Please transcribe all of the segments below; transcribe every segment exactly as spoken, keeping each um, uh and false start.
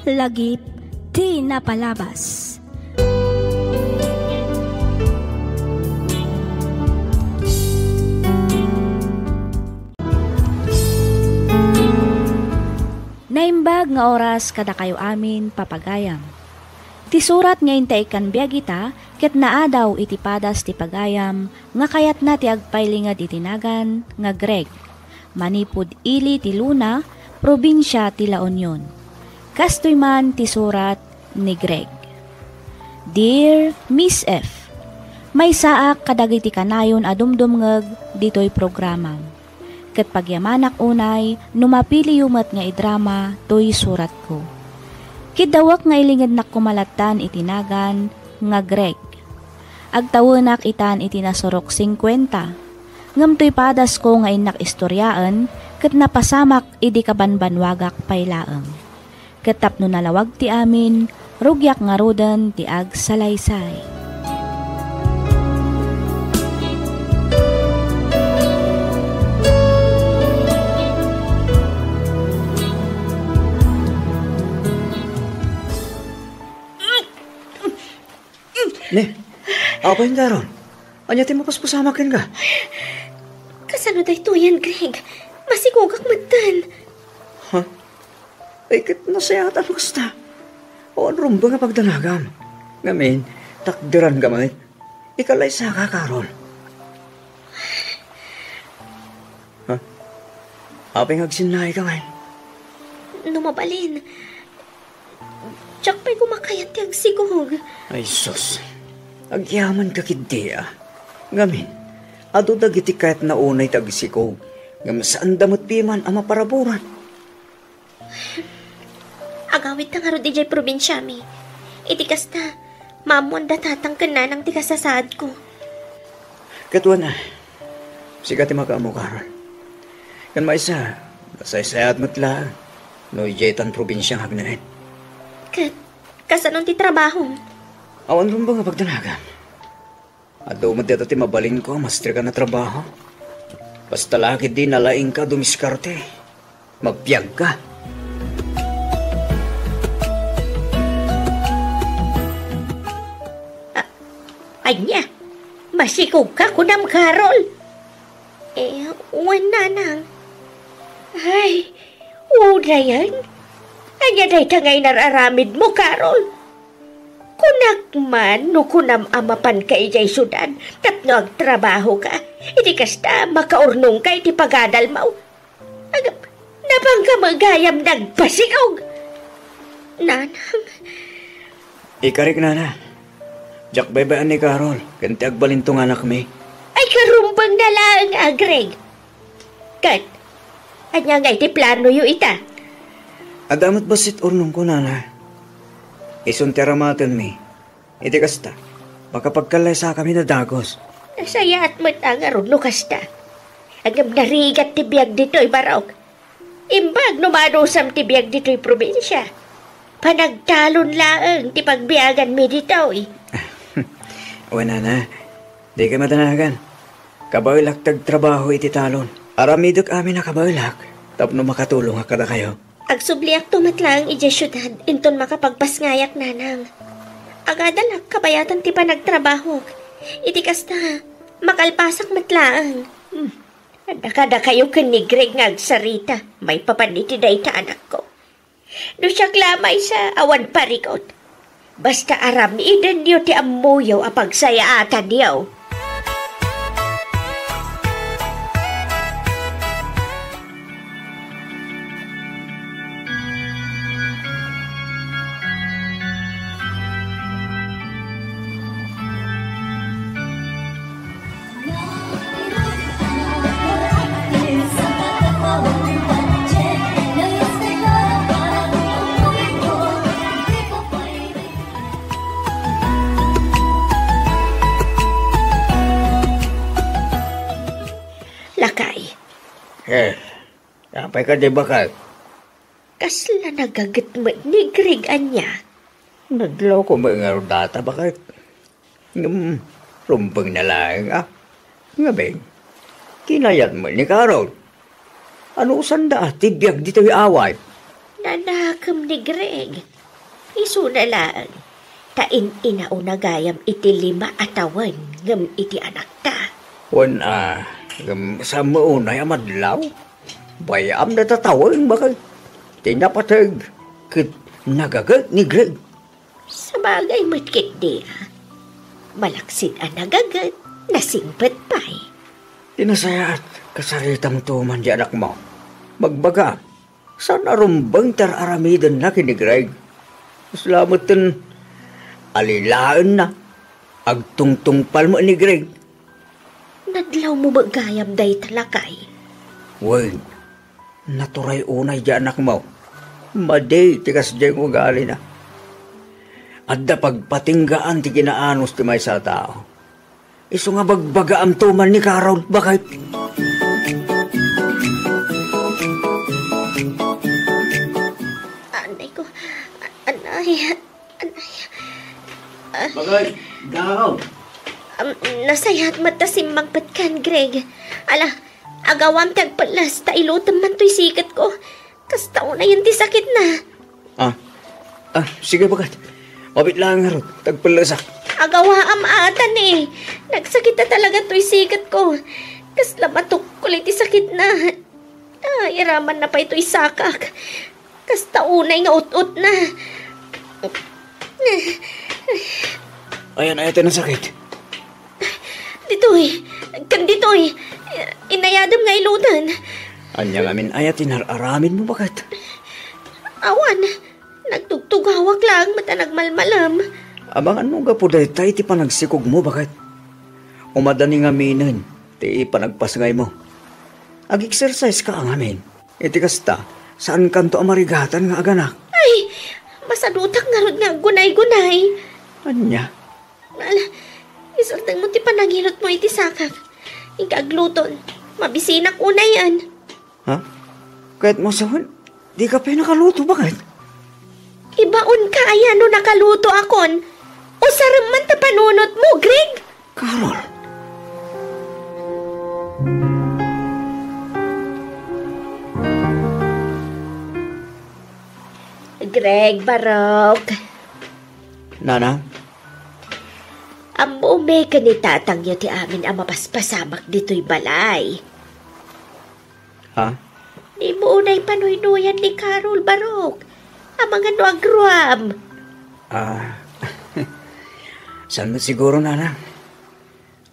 Lagip ti napalabas. Naimbag nga oras kadakayo amin, papagayam. Ti surat nga intaig kan biag ita ket naadaw iti padas ti pagayam nga kayatna ti agpailinged iti nagan nga Greg, manipud ili ti Luna, probinsia ti La Union. Kastoy man ti surat ni Greg. Dear Miss F, maysaak kadagiti kanayon a dumdumngeg ditoy programam. Ket pagyamanak unay no mapiliyo met nga idrama toy suratko. Kiddawek nga ilingednak koma lattan iti nagan nga Greg. Agtawenak itan iti nasurok singkuenta, ngem toy padasko nga innak istoriaen ket napasamak idi kabanbanwagak pay laeng. Ket tapno nalawag ti amin, rugiak ngaruden ti agsalaysay. Ne, apay nga aron? Ania ti mapuspusamak kenka? Kasano daytoyen, Greg? Masikogak metten. Ha? Ay, ket nasayaat a no kasta. Awan rumbeng a pagdanagam. Ngamin, takderanka met. Ikalaysaka, Carol. Ha? Apay nga agsinnaika ngay? No mabalin, diak pay koma kayat ti agsikog. Ay, sus. Agyamanka ketdi, a. Ngamin, adu dagiti kayatna unay ti agsikog, ngem saanda met piman a maparaburan. Agawidta ngarud idiay probinsiami. Iti kasta, maammoan da tatang ken nanang ti kasasaadko. Ket wen, sika ti makaammo, Carol. Ken maysa, nasaysayaat met laeng no idiay tan probinsia nga agnaed. Ket kasano ti trabahom? Awan rumbeng a pagdanagam. Adu met dayta ti mabalinko a masterka a trabaho. Basta la ketdi nalaingka a dumiskarte. Magbiagka. A-, ania? Masikogka kunam, Carol? Eh, wen, nanang. Ay, unayen? Ania dayta nga inar-aramidmo, Carol? Kunak man no kunam a mapanka idiay siudad tapno agtrabahoka. Iti kasta, makaurnongka iti pagadalmo. Ag-, napanka met gayam nagpasikog. Nanang. Ikarik, nana. Diak baybay-an ni Carol, ken ti agbalinto nga anakmi. Ay, karumbengna laeng, a, Greg. Ket, ania ngay ti planoyo ita? Adda met bassit urnongko, nana. Isun ti aramatenmi. Iti kasta, makapagkallaysakami a dagus. Nasayaat met a ngarud no kasta. Ngem narigat ti biag ditoy, barok. Imbag no madusam ti biag ditoy probinsia. Panagtalon laeng ti pagbiaganmi ditoy. Wen, nana, dika madanagan. Kabaelak ti agtrabaho iti talon. Aramidek amin a kabaelak tapno makatulongak kadakayo. Agsubliakto met laeng idiay siudad inton makapagpasngayak, nanang. Agadalak kabayatan ti panagtrabahok. Iti kasta, makalpasak met laeng. Hmm. Adda kadakayo ken ni Greg nga agsarita maipapan iti dayta anakko. No siak la maysa, awan parikut. Basta aramidenyo ti ammoyo a pagsayaatanyo. Lakay. Eh, apay kadi, baket? Kasla nagaget met ni Greg ania? Nadlawko met ngarud dayta, baket. Ngem, rumbengna laeng, a. Ngamin, kinayat met ni Carol. Anusanda, a, ti biag ditoy away? Nanakem ni Greg. Isuna laeng, ta in-inauna gayam iti lima a tawen ngem iti anakta. Wen a, ngem saan met unay a madlaw? Bay-am dayta tawen, baket. Ti napateg ket nagaget ni Greg. Sabagay met ketdi a. Malaksid a nagaget, nasingpet pay. Ti nasayaat, kasaritamto man di anakmo. Bagbagaam, saan a rumbeng ti ar-aramidenna ken ni Greg. Kasla metten alilaenna, agtungtungpal met ni Greg. Nadlawmo met gayam dayta, lakay? Wen, naturay unay di anakmo. Madi ti kasdiay nga ugalina. Adda pagpatinggaan ti kinaanus ti maysa a tao. Isu nga bagbagaamto man ni Carol, baket. Anay ko, a-, anay, anay. Ah. Baket, Carol. Am, nasayaat met ta simmangpetkan, Greg. Ala, agawam ti agpelles ta ilutem man toy siketko. Kasta unayen ti sakitna. Ah. Ah, sige, baket. Mabiit laeng ngarud, tagpellesak. Agawaam ata ni. Nagsakit a talaga toy siketko. Kasla matukkol iti sakitna. Ah, iramanna pay toy sakak. Kasta unay nga ut-utna. Ayan, ayan, ti nasakit. Ditoy, ken ditoy, inayadem nga iluten. Ania ngamin aya ti nar-aramidmo, baket? Awan, nagtugtugawak laeng met a nagmalmalem. Amangan no gapu dayta iti panagsikogmo, baket? Umadani ngaminen ti panagpasngaymo. Ag-exercise ka ngamin. Iti kasta, saankanto a marigatan nga aganak. Ay, masadutak ngarud nga aggunay-gunay. Ania? Ala, isertengmo ti panangilutmo iti sakak. Inka agluton. Mabisinak unayen. Ha? Kayatmo a sawen, dika pay nakaluto, baket? Ibaonka aya no nakalutoakon? Usarem man ta panunotmo, Greg! Carol! Greg, Barok. Nana? Ammom ken ni tatangyo ti amin a mapaspasamak ditoy balay. Ha? Dimo unay panuynuyan ni Carol, Barok. Amangan no agruam. Ah, saan met siguro, Nana?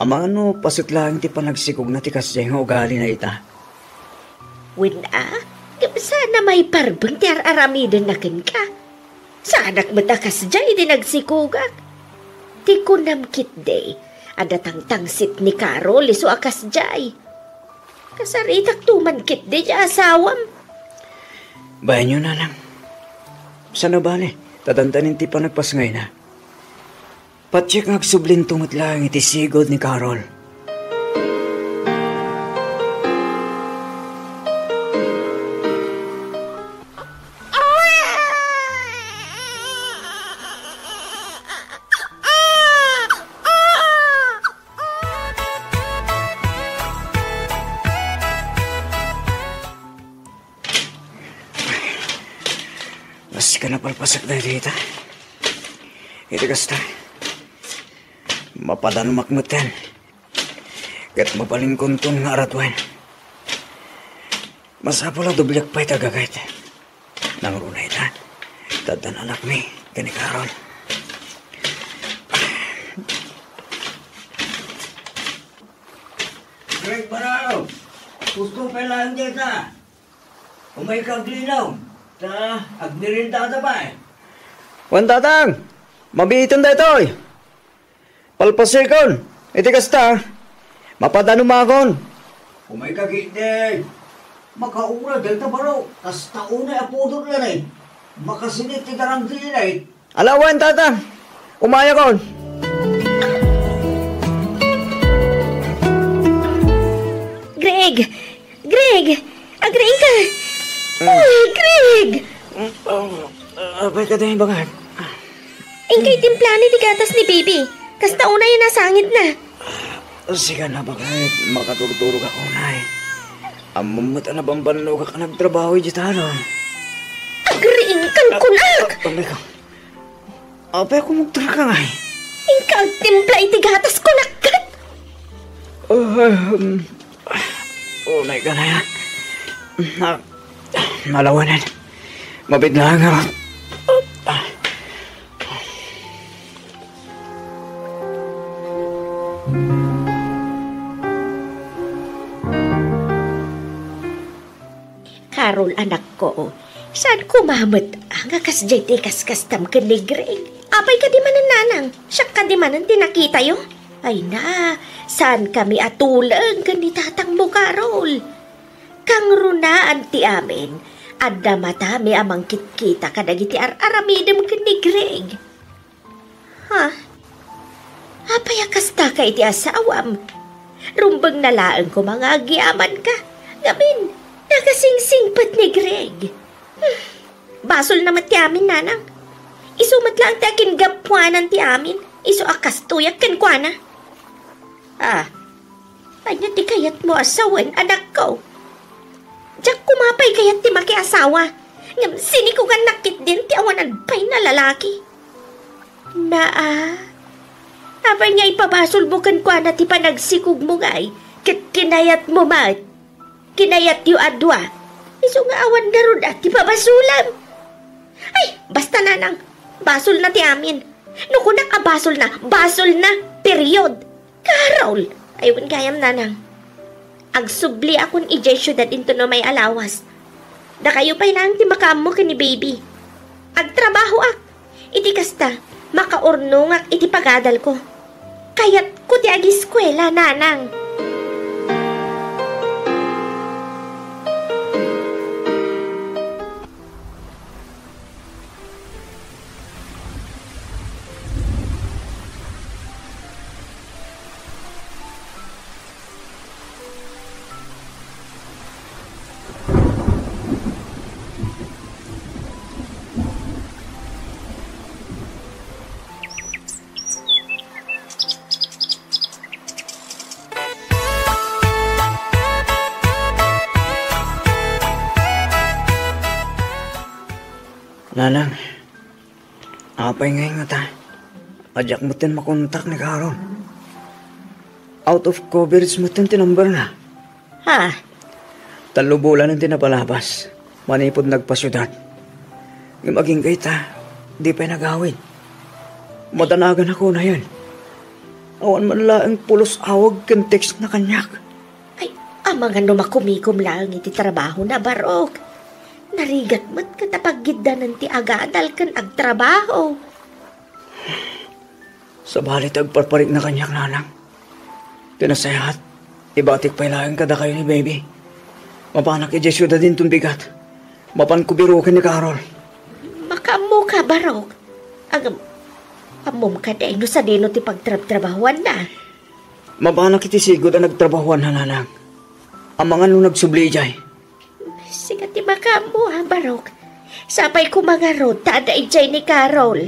Amangan no paset laeng ti panagsikogna ti kasdiay nga ugalina ita. Wen a, ngem saan a maiparbeng ti ar-aramidenna kenka. Saanak met a kasdiay ti nagsikogak. Ti kunam ketdi, adda tangtangsit ni Carol isu a kasdiay. Kasaritakto man ketdi ti asawam. Bayanyo, Nanang. Saan a bale, ta dandanin ti panagpasngayna. Patiek nga agsublinto met laeng iti sigud ni Carol. Kas ka napalpasak na dita. Iti kasta, mapadanumak metten. Ket mabalinkonton nga aratuen. Masapul a doblek pay ti agaget. Nangruna ita, ta addan anakmi ken ni Carol. Greg Barao, gusto pay laeng dita. Umay ka aglinaw, ta agmeriendada pay. Wen, Tatang, mabiiten daytoy. Palpasekon, iti kasta, mapadanumakon. Umay ka, Gitded. Makaura dayta baro, kasta unay a pudot laeng. Makasinit ti darang gilit. Ala wen, Tatang. Umayakon. Greg! Greg! Agriingka! Mm. Uy, Greg! Mm, oh, ah, apay ka daytoy, baket? Inkay timplani ti gatas ni Bibi. Kasta unay a nasangitna. Ah, sige na, baket. Makaturturogak unay. Ammom met a nabambannogak a nagtrabaho idiay talon. Kunak! Apay ka? Apay ka, kumugtara ka ngay? Inka agtimpla iti gatas, kunak ket! Ah, um, oh my God, ay, ah. Na, nalawanan. Mabigla nga. Carol, anakko, saan koma met nga kasdiay ti ikaskastam ken ni Greg? Apay kadi manen, nanang? Siak kadi manen ti nakitayo? Ay na, saan kami a tuleng ken ni tatangmo, Carol? Kangrunaan ti amin, adda matami a mangkitkita kadagiti ar-aramidem ken ni Greg. Ha? Apay a kastaka iti asawam? Rumbengna laeng koma nga agyamanka. Ngamin, nakasingsingpet ni Greg. Hmm. Basolna met ti amin, nanang. Isu met laeng ti akingapuanan ti amin. Isu a kastoyak kenkuana. Ah, ania ti kayatmo a sawen, anakko? Diak koma pay kayat ti makiasawa. Ngem sinikugannak ketdin ti awanan pay nga lalaki. Naa, apay nga ipabasolmo kenkuana ti panagsikogmo ngay, ket kinayatmo met? Kinayatyo a dua. Isu nga awan ngarud a ti pabasolam. Ay, basta, nanang, basolna ti amin. No kunak a basolna, basolna. Period. Carol! Ay, wen gayam, nanang. Agsubliakon idiay siudad intono may a lawas. Dakayo pay laeng ti makaammo ken ni baby. Agtrabahoak. Iti kasta, makaurnongak iti pagadalko. Kayatko ti agiskuela, nanang. Nanang, apay ngay ngata? Diak metten makontak ni Carol. Out of coverage metten ti number na. Ha? Tallo bulanen ti napalabas manipud nagpasiudad. Ngem agingga ita, di pay nagawid. Madanagan ako nayen. Awan man laeng pulos awag ken text na kaniak. Ay, amangan no makumikom laeng iti trabaho na, Barok. Narigat met ket apaggiddanan ti agadal ken agtrabaho. Sabali ti agparparikna kaniak, nanang. Ti nasayaat, ibatik pay laeng kadakayo ni baby. Mapanak idiay siudad inton bigat. Mapanko biroken ni Carol. Makaammoka, Barok. Agam, ammom kadi no sadino ti pagtrabtrabahuanna? Mapanak iti sigud a nagtrabahuanna, nanang. Amangan no nagsubli idiay. Sika ti makaammo, a, Barok. Sapay koma ngarud ta adda idiay ni Carol.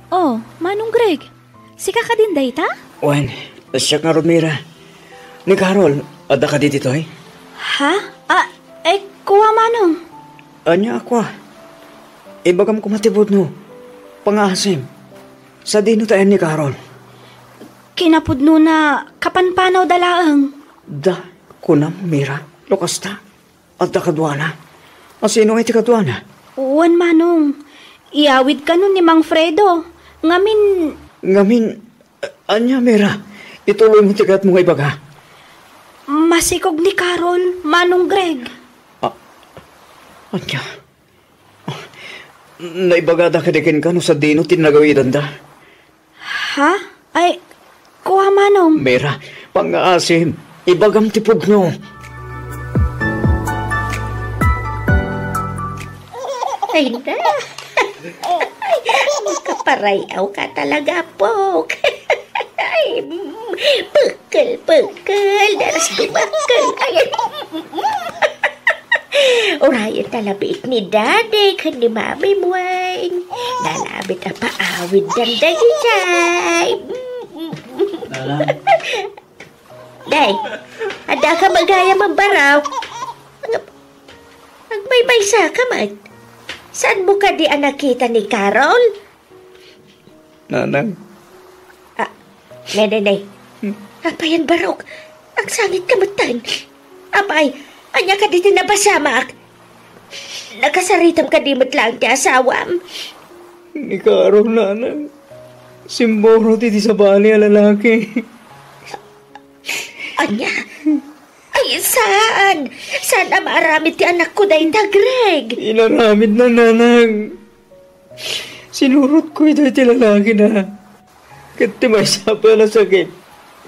Oh, Manong Greg, sika kadin dayta? Wen, siak ngarud, Mira. Ni Carol, adda kadi ditoy? Ha? Ah, eh, kua, Manong. Ania a kua? Ibagam koma ti pudno. Pangngaasim. Sadino ti ayan ni Carol? Kinapudnona, kapanpanawda laeng. Da, kunam, Mira, no kasta, adda kaduana. A, sino ngay ti kaduana? Wen, Manong. Iyawid kano ni Mang Fredo. Ngamin, Ngamin, a-, ania, Mira? Ituloymo ti kayatmo nga ibaga. Masikog ni Carol, Manong Greg. A-, ania? Naibagada kadi kenka no sadino ti nagawidanda? Ha? Ay, kua, Manong. Mira, pangngaasim, ibagam ti pudno. Ay, na. Ay, makaparay-aw ka talaga, Pok. Ay, mm, pekkel, pekkel, daras dumakkel. Ay, ay. Urayen ta labiit ni Daddy ken ni Mami Mueng. Nalabit a paawid dandagitay. Nanang. Day, adda Aka magayam a baro. Ag-, agmaymaysa ka met. Saan mo kadi a nakita ni Carol? Nanang. Ah, ne, ne, ne. Hmm. Apay, Barok. Agsangit ka metten. Apay, ania kadi ti nabasamak? Nakasaritam kadi met laeng ti asawam? Ni Carol, Nanang. Simmurot iti sabali a lalaki. Ania? Ay, saan? Saan a maaramid ti anakko dayta, Greg? Inaramidna, Nanang. Sinurotko iti lalakina. Ket ti maysa pay a nasakit,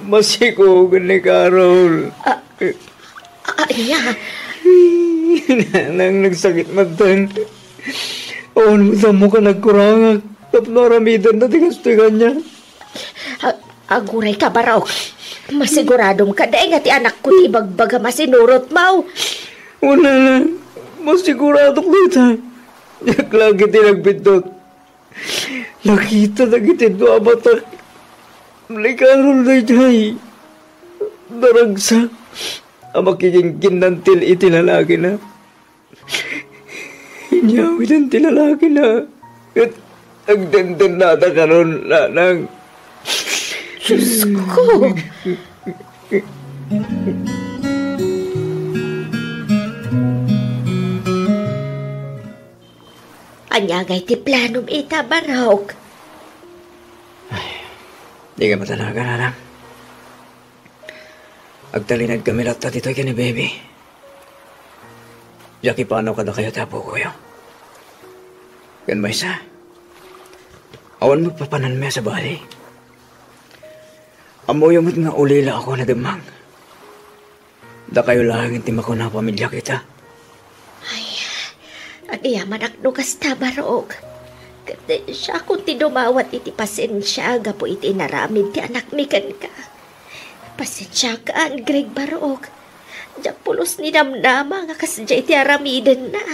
masikugen ni Carol. Ah, ah, ania? Nanang, nagsakit metten. Awan met ammok a nagkurangak tapno aramidenna ti kastoy kaniak. Ah, aguray ka, Barok. Masiguradom kadi nga ti anakko ti ibagbagam a sinurotmo? Wen, Nanang, masiguradok dayta. Diak la ketdi nagbiddut. Nakita dagiti dua a batak ni Carol daydiay naragsak a makikingkinnantil iti lalakina. Inyawiden ti lalakina ket agdendennada kanon, Nanang. Diosko! Ania ngay ti planom ita, Barok? Ay, di ka matanagan, Nanang. Agtalinaed kami latta ditoy ken ni Baby. Diak ipanaw kadakayo ti apokoyo. Ken maysa, awan met papananmi a sabali. Ammoyo met nga ulilaak a nademmang. Dakayo laeng ti makuna a pamiliak ita. Ay, agyamanak no kasta, Barok. Ket siakon ti dumawat iti pasensia gapu iti inaramid ti anakmi kenka. Pasensiakan, Greg, Barok. Diak pulos ni namnama nga kasdiay ti aramidenna.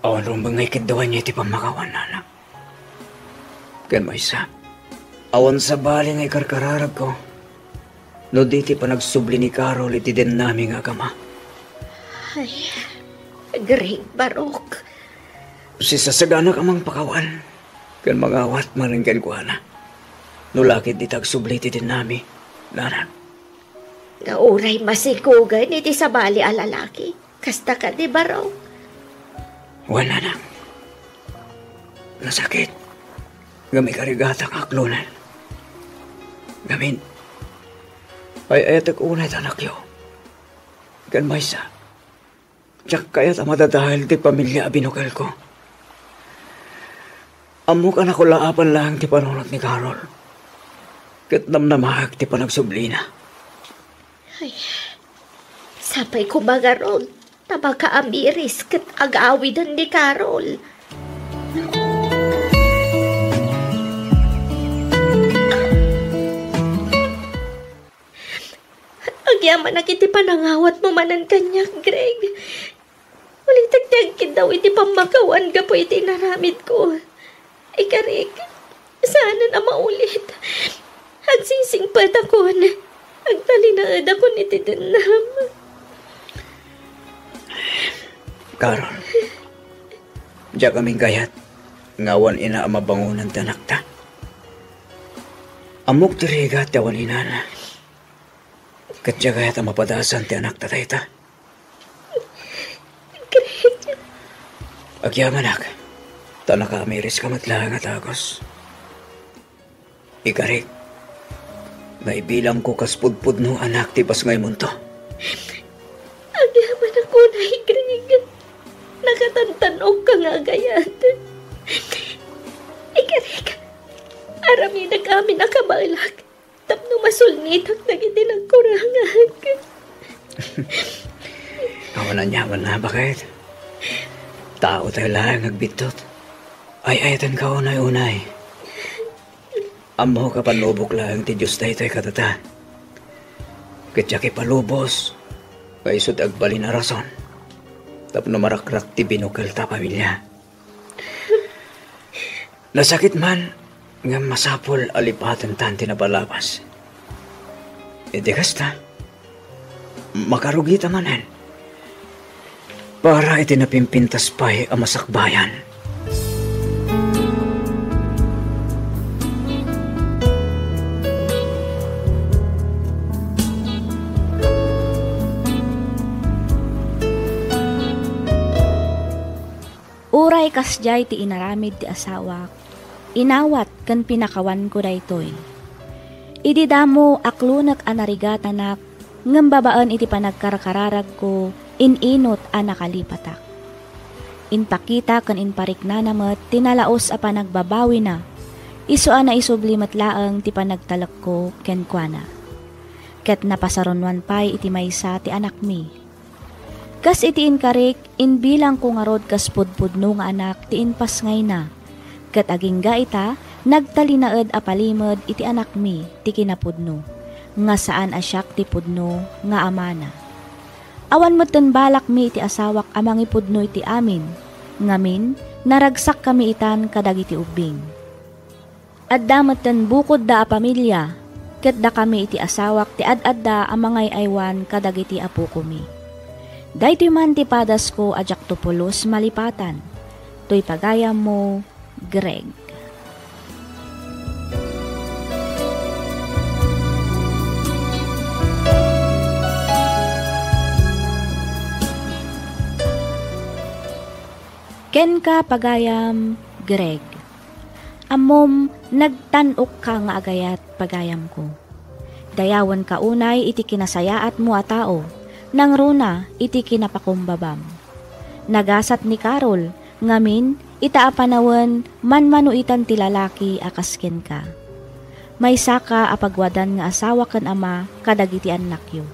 Awan rumbeng nga ikiddawan iti pammakawan, Nanang. Ken maysa, awan sabali nga ikarkararagko no di ti panagsubli ni Carol iti dennami nga agama. Ay, Greg, Barok. Sisasaganak a mangpakawan ken mangawat manen kenkuana no la ketdi ti agsubli iti dennami, Nanang. Nga uray masikugen iti sabali a lalaki. Kasta kadi, Barok? Wen, Nanang. Nasakit. Ngem ikarigatak nga aklonen. Ngamin, ay-ayatek unay ti anakyo. Ken maysa, diak kayat a madadael ti pamilia a binukelko. Ammok a nakulaapan laeng ti panunot ni Carol. Ket namnamaek ti panagsublina. Ay, sapay koma ngarud ta makaamiris ket agawiden ni Carol. Agyamanak iti panangawatmo manen kaniak, Greg. Ulitek ti agkiddaw iti pammakawan gapu iti inaramidko. Ikarik, saanen a maulit. Agsisingpetakon. Agtalinaedakon iti dennam. Carol, diak amin kayat nga awan ina a mabangonan ti anakta. Ammok ti rigat ti awan inana. Ket diak kayat a mapadasan ti anakta dayta. Greg. Agyamanak, ta nakaamiriska met laeng a dagus. Ikarik, naibilangko kas pudpudno a anak ti pasngaymonto. Agyamanak unay, Greg. Nakatantan-okka nga agayat. Ikarik, aramidek amin a kabaelak. Tapno masulnitak dagiti nagkurangak. Awan aniamanna, baket. Taotayo laeng nga agbiddut. Ay-ayatenka unay-unay. Ammok a panubok laeng ti Dios daytoy kadata. Ket diak ipalubos nga isu ti agbalin a rason tapno marakrak ti binukelta a pamilia. Nasakit man, ngem masapul a lipatentan ti napalabas. Iti kasta, Makarugita manen para iti napimpintas pay a masakbayan. Uray kasdiay ti inaramid ti asawak, inawat ken pinakawanko daytoy. Idi damo, aklonek a narigatanak, ngem babaen iti panagkarkararagko, in-inut a nakalipatak. Impakita ken impariknana met ti nalaus a panagbabawina, isu a naisubli met laeng ti panagtalekko kenkuana. Ket napasarunoan pay iti maysa ti anakmi. Kas iti inkarik, imbilangko ngarud kas pudpudno nga anak ti impasngayna. Ket agingga ita, nagtalinaed a palimed iti anakmi ti kinapudno, nga saan a siak ti pudno nga amana. Awan metten balakmi iti asawak a mangipudno iti amin, ngamin, naragsakkami itan kadagiti ubbing. Adda metten bukodda a pamilia, ket dakami iti asawak ti ad-adda a mangay-aywan kadagiti apokomi. Daytoy man ti padasko a diakto pulos malipatan. Toy pagayammo, Greg. Kenka, pagayam, Greg. Ammom, nagtan-okka nga agayat, pagayamko. Dayawenka unay iti kinasayaatmo a tao, nangruna iti kinapakumbabam. Nagasat ni Carol, ngamin, ita a panawen, manmano itan ti lalaki a kas kenka. Maysaka a pagwadan nga asawa ken ama kadagiti annakyo.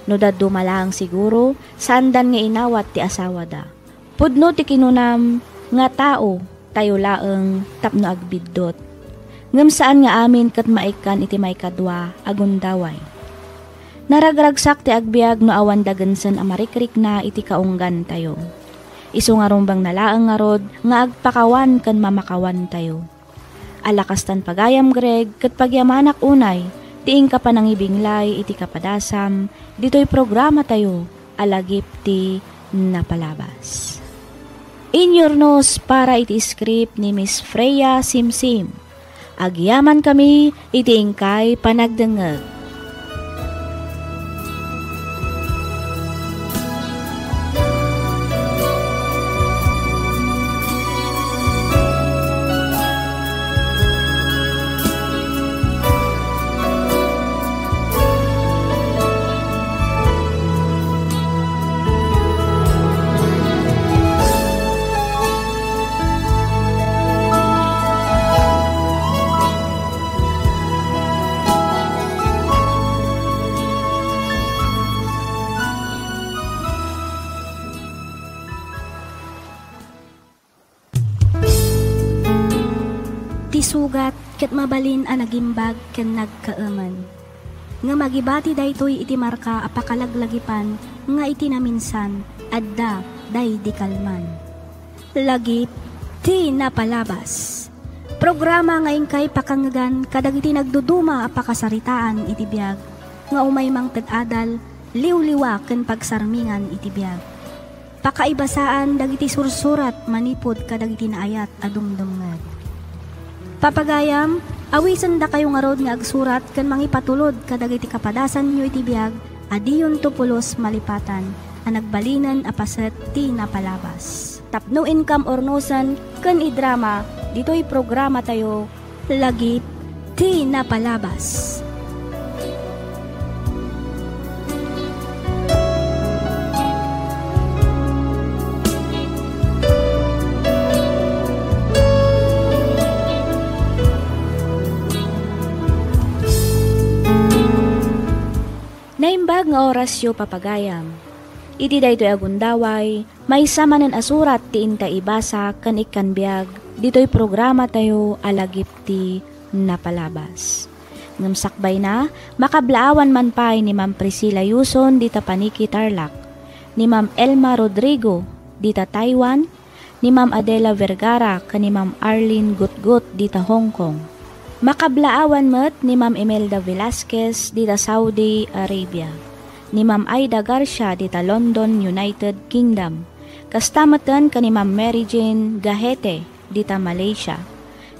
No dadduma laeng siguro, saandan nga inawat ti asawada. Pudno ti kinunam nga tao tayo laeng tapno agbiddut. Ngem saan nga amin ket maikkan iti maikadua a gundaway. Naragragsak ti agbiag no awan dagensen a marikrikna iti kaunggantayo. Isu nga rumbengna laeng ngarud nga agpakawan ken mamakawantayo. Ala kastan, pagayam Greg, ket pagyamanak unay ti inka panangibinglay iti kapadasam ditoy programatayo a Lagip ti Napalabas. Inyurnos para iti script ni Miss Freya Simsim. Agyamankami iti inkay panagdengngeg. Ti sugat ket mabalin a nagimbag ken nagkaemen. Ngem agibati daytoy iti marka a pakalaglagipan nga iti naminsan, adda daydi kalman. Lagip ti Napalabas. Programa nga inkay pakangegan kadagiti nagduduma a pakasaritaan iti biag nga umay mangted adal, liwliwa ken pagsarmingan iti biag. Pakaibasaan dagiti sursurat manipud kadagiti naayat a dumdumngeg. Papagayam, awisendakayo ngarud nga agsurat ken mangipatulod kadagiti kapadasanyo iti biag a diyonto pulos malipatan a nagbalinen a paset ti napalabas. Tapno inkam urnosen ken idrama ditoy programatayo, Lagip ti Napalabas. Naimbag nga orasyo, papagayam. Iti daytoy a gundaway, maysa manen a surat ti inta ibasa ken ikkan biag ditoy programatayo a Lagip ti Napalabas. Ngem sakbayna, makablaawan man pay ni Ma'am Priscilla Yuson dita Paniki, Tarlac, ni Ma'am Elma Rodrigo dita Taiwan, ni Ma'am Adela Vergara ken ni Ma'am Arlene Gutgut dita Hong Kong. Makablaawan met ni Ma'am Imelda Velasquez dita Saudi Arabia. ni Ma'am Aida Garcia dita London, United Kingdom. Kasta metten ken ni Ma'am Mary Jane Gahete dita Malaysia,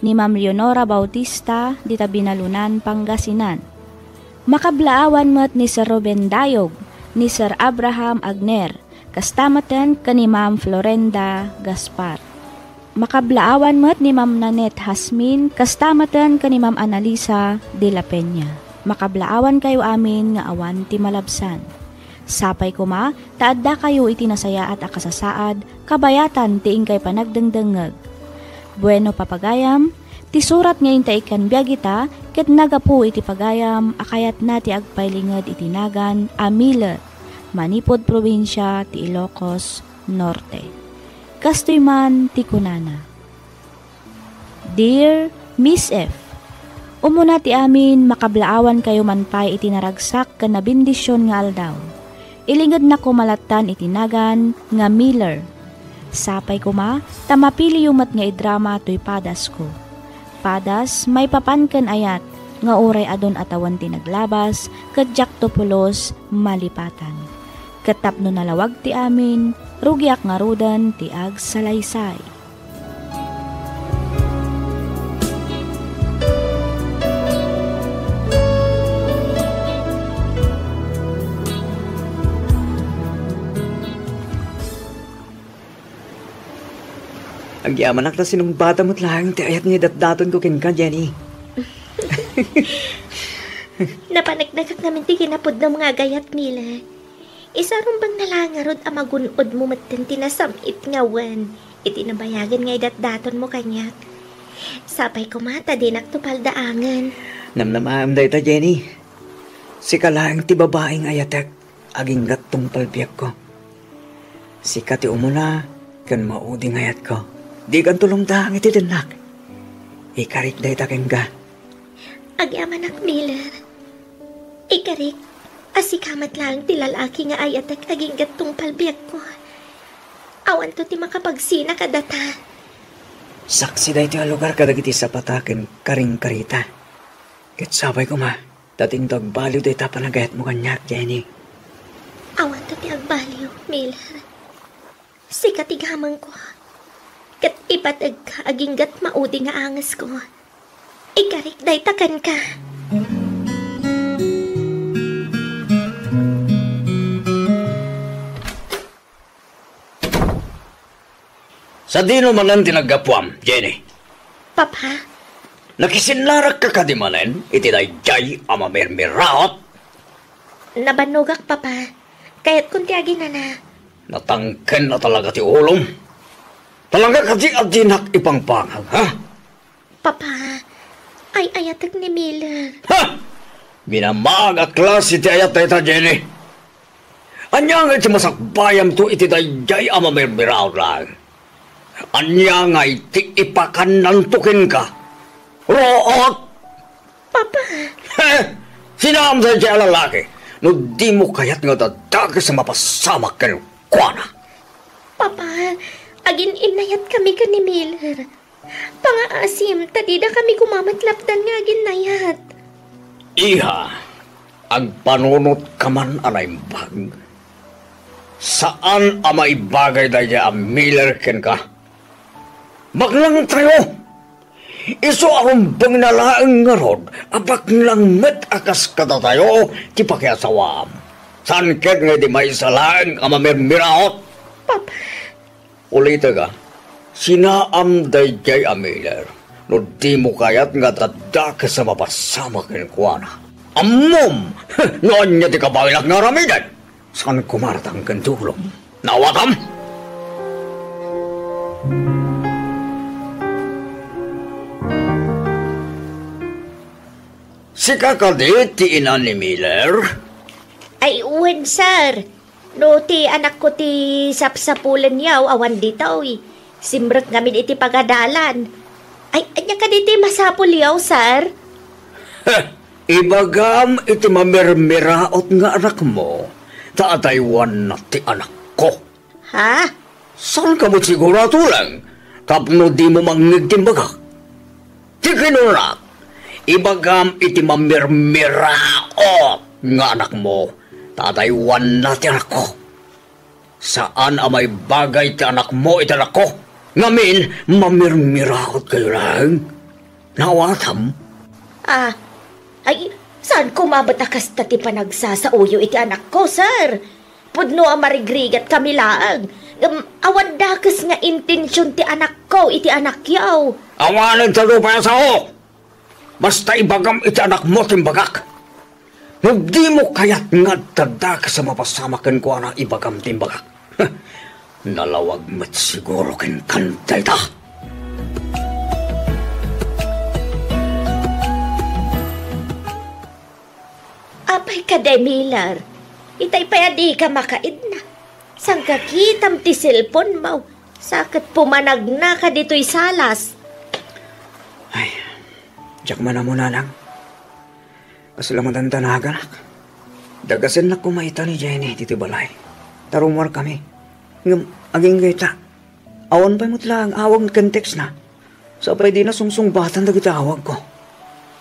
ni Ma'am Leonora Bautista dita Binalunan, Pangasinan. Makablaawan met ni Sir Ruben Dayog, ni Sir Abraham Agner, kasta metten ken ni Ma'am Florenda Gaspar. Makablaawan met ni Ma'am Nanette Hasmin, kasta metten ken ni Ma'am Analisa de la Peña. Makablaawankayo amin nga awan ti malabsan. Sapay koma ta addakayo iti nasayaat a kasasaad, kabayatan ti inkay panagdengdengngeg. Bueno, papagayam, ti surat nga inta ikkan biag ita ket nagapu iti pagayam a kayatna ti agpailinged iti nagan a Miller manipud probinsia ti Ilocos Norte. Kastoy man ti kunana, Dear Miss F, umuna ti amin, makablaawankayo man pay iti naragsak ken nabendisyon nga aldaw. Ilingedna koma lattan iti nagan nga Miller. Sapay koma ta mapiliyo met nga idrama toy padasko. Padas, maipapan ken ayat nga uray adun a tawen ti naglabas, ket diakto pulos malipatan. Ket tapno nalawag ti amin, rugiak ngaruden ti agsalaysay. Agyamanak ta sinungbatam met laeng ti ayat nga idatdatonko kenka, Jenny. Napaneknekak ngamin ti kinapudnam nga agayat, Mila. Isa rumbeng na la ngarud a magun-odmo metten ti nasam-it nga wen iti nabayagen nga idatdatonmo kaniak. Sapay koma ta dinakto paldaangen. Namnamaem dayta, Jenny. Sika laeng ti babai nga ayatek, aginggat tungpal biagko. Sika ti umuna ken maudi nga ayatko. Dikanto lumtaang iti dennak. Ikarik dayta kenka. Agyamanak, Miller. Ikarik a sika met laeng ti lalaki nga ayatek aginggat tungpal biagko. Awanto ti makapagsina kadata. Saksi daytoy a lugar kadagiti sapata ken karingkarita. Ket sapay koma, ta dinto agbaliw dayta panagayatmo kaniak, Jenny. Awanto ti agbaliw, Miller. Sika ti gamengko, ket ipategka aginggat maudi nga angesko. Ikarik dayta kenka. Sadino manen ti naggapuam, Jenny? Papa? Nakisinnarakka kadi manen iti daydiay a mamirmiraot? Nabannogak, Papa. Kayatkon ti aginana. Natangken a talaga ti ulom. Talaga kadi a dinak ipangpangag, ha? Papa, ay-ayatek ni Miller. Ha! Binamag a klase ti ayat dayta, Jenny. Ania nga iti masakbayamto iti daydiay a mamirmiraot laeng? Ania nga iti ipakannanto kenka? Ruot! Papa! He! Sinaam daydiay a lalaki no dimo kayat nga dadakes a mapasamak kenkuana. Papa, agin-innayatkami ken ni Miller. Pangaasim ta didakami kumamatlapdan nga aginnayat. Iha, agpanunot ka man a naimbag. Saan a maibagay daydiay a Miller kenka. Baklangtayo! Isu a rumbengna laeng ngarud a baklang met a kas kadatayo ti pakiasawaam. Saan ket nga idi maysa laeng a mamirmiraot? Papa. Ulitek, a, sinaam daydiay a Miller no dimo kayat nga dadakes a mapasamak kenkuana. Ammom no ania ti kabaelak nga aramiden. Saan koma a tangken ti ulom. Naawatam? Sika kadi ti ina ni Miller? Ay, wen, sir. No ti anakko ti sapsapulenyo, awan ditoy. Simrek ngamin iti pagadalan. Ay, ania kadi ti masapulyo, sir? Heh, ibagam iti mamirmiraot nga anakmo, ta adaywanna ti anakko. Ha? Saanka met sigurado laeng tapno dimo mangngeg ti imbagak? Ti kinunak, ibagam iti mamirmiraot nga anakmo, Tadaywanna ti anakko. Saan a maibagay ti anakmo iti anakko. Ngamin, mamirmirautkayo laeng. Naawatam? Ah, ay, saan koma met a kasta ti panagsasaoyo iti anakko, sir? Pudno a marigrigat kami laeng. Ngem awan dakes nga intension ti anakko iti anakyo. Awanen ta nupay a sao. Basta ibagam iti anakmo ti imbagak. No dimo kayat nga adda dakes a mapasamak kenkuana, ibagam ti imbagak. Nalawag met siguro kenkan dayta. Apay kadi, Miller? Itay pay a dika makaidna. Sangkakitam ti cellphone mo. Sa ket pumanagna ka ditoy salas. Ay, diak man ammo, nanang. Kasla met ti nagananak. Dagasennak koma ita ni Jenny ditoy balay. Ta rummuarkami. Ngem agingga ita, awan pay met laeng awag ken textna. Sa pay dina sungsungbatan dagiti awagko.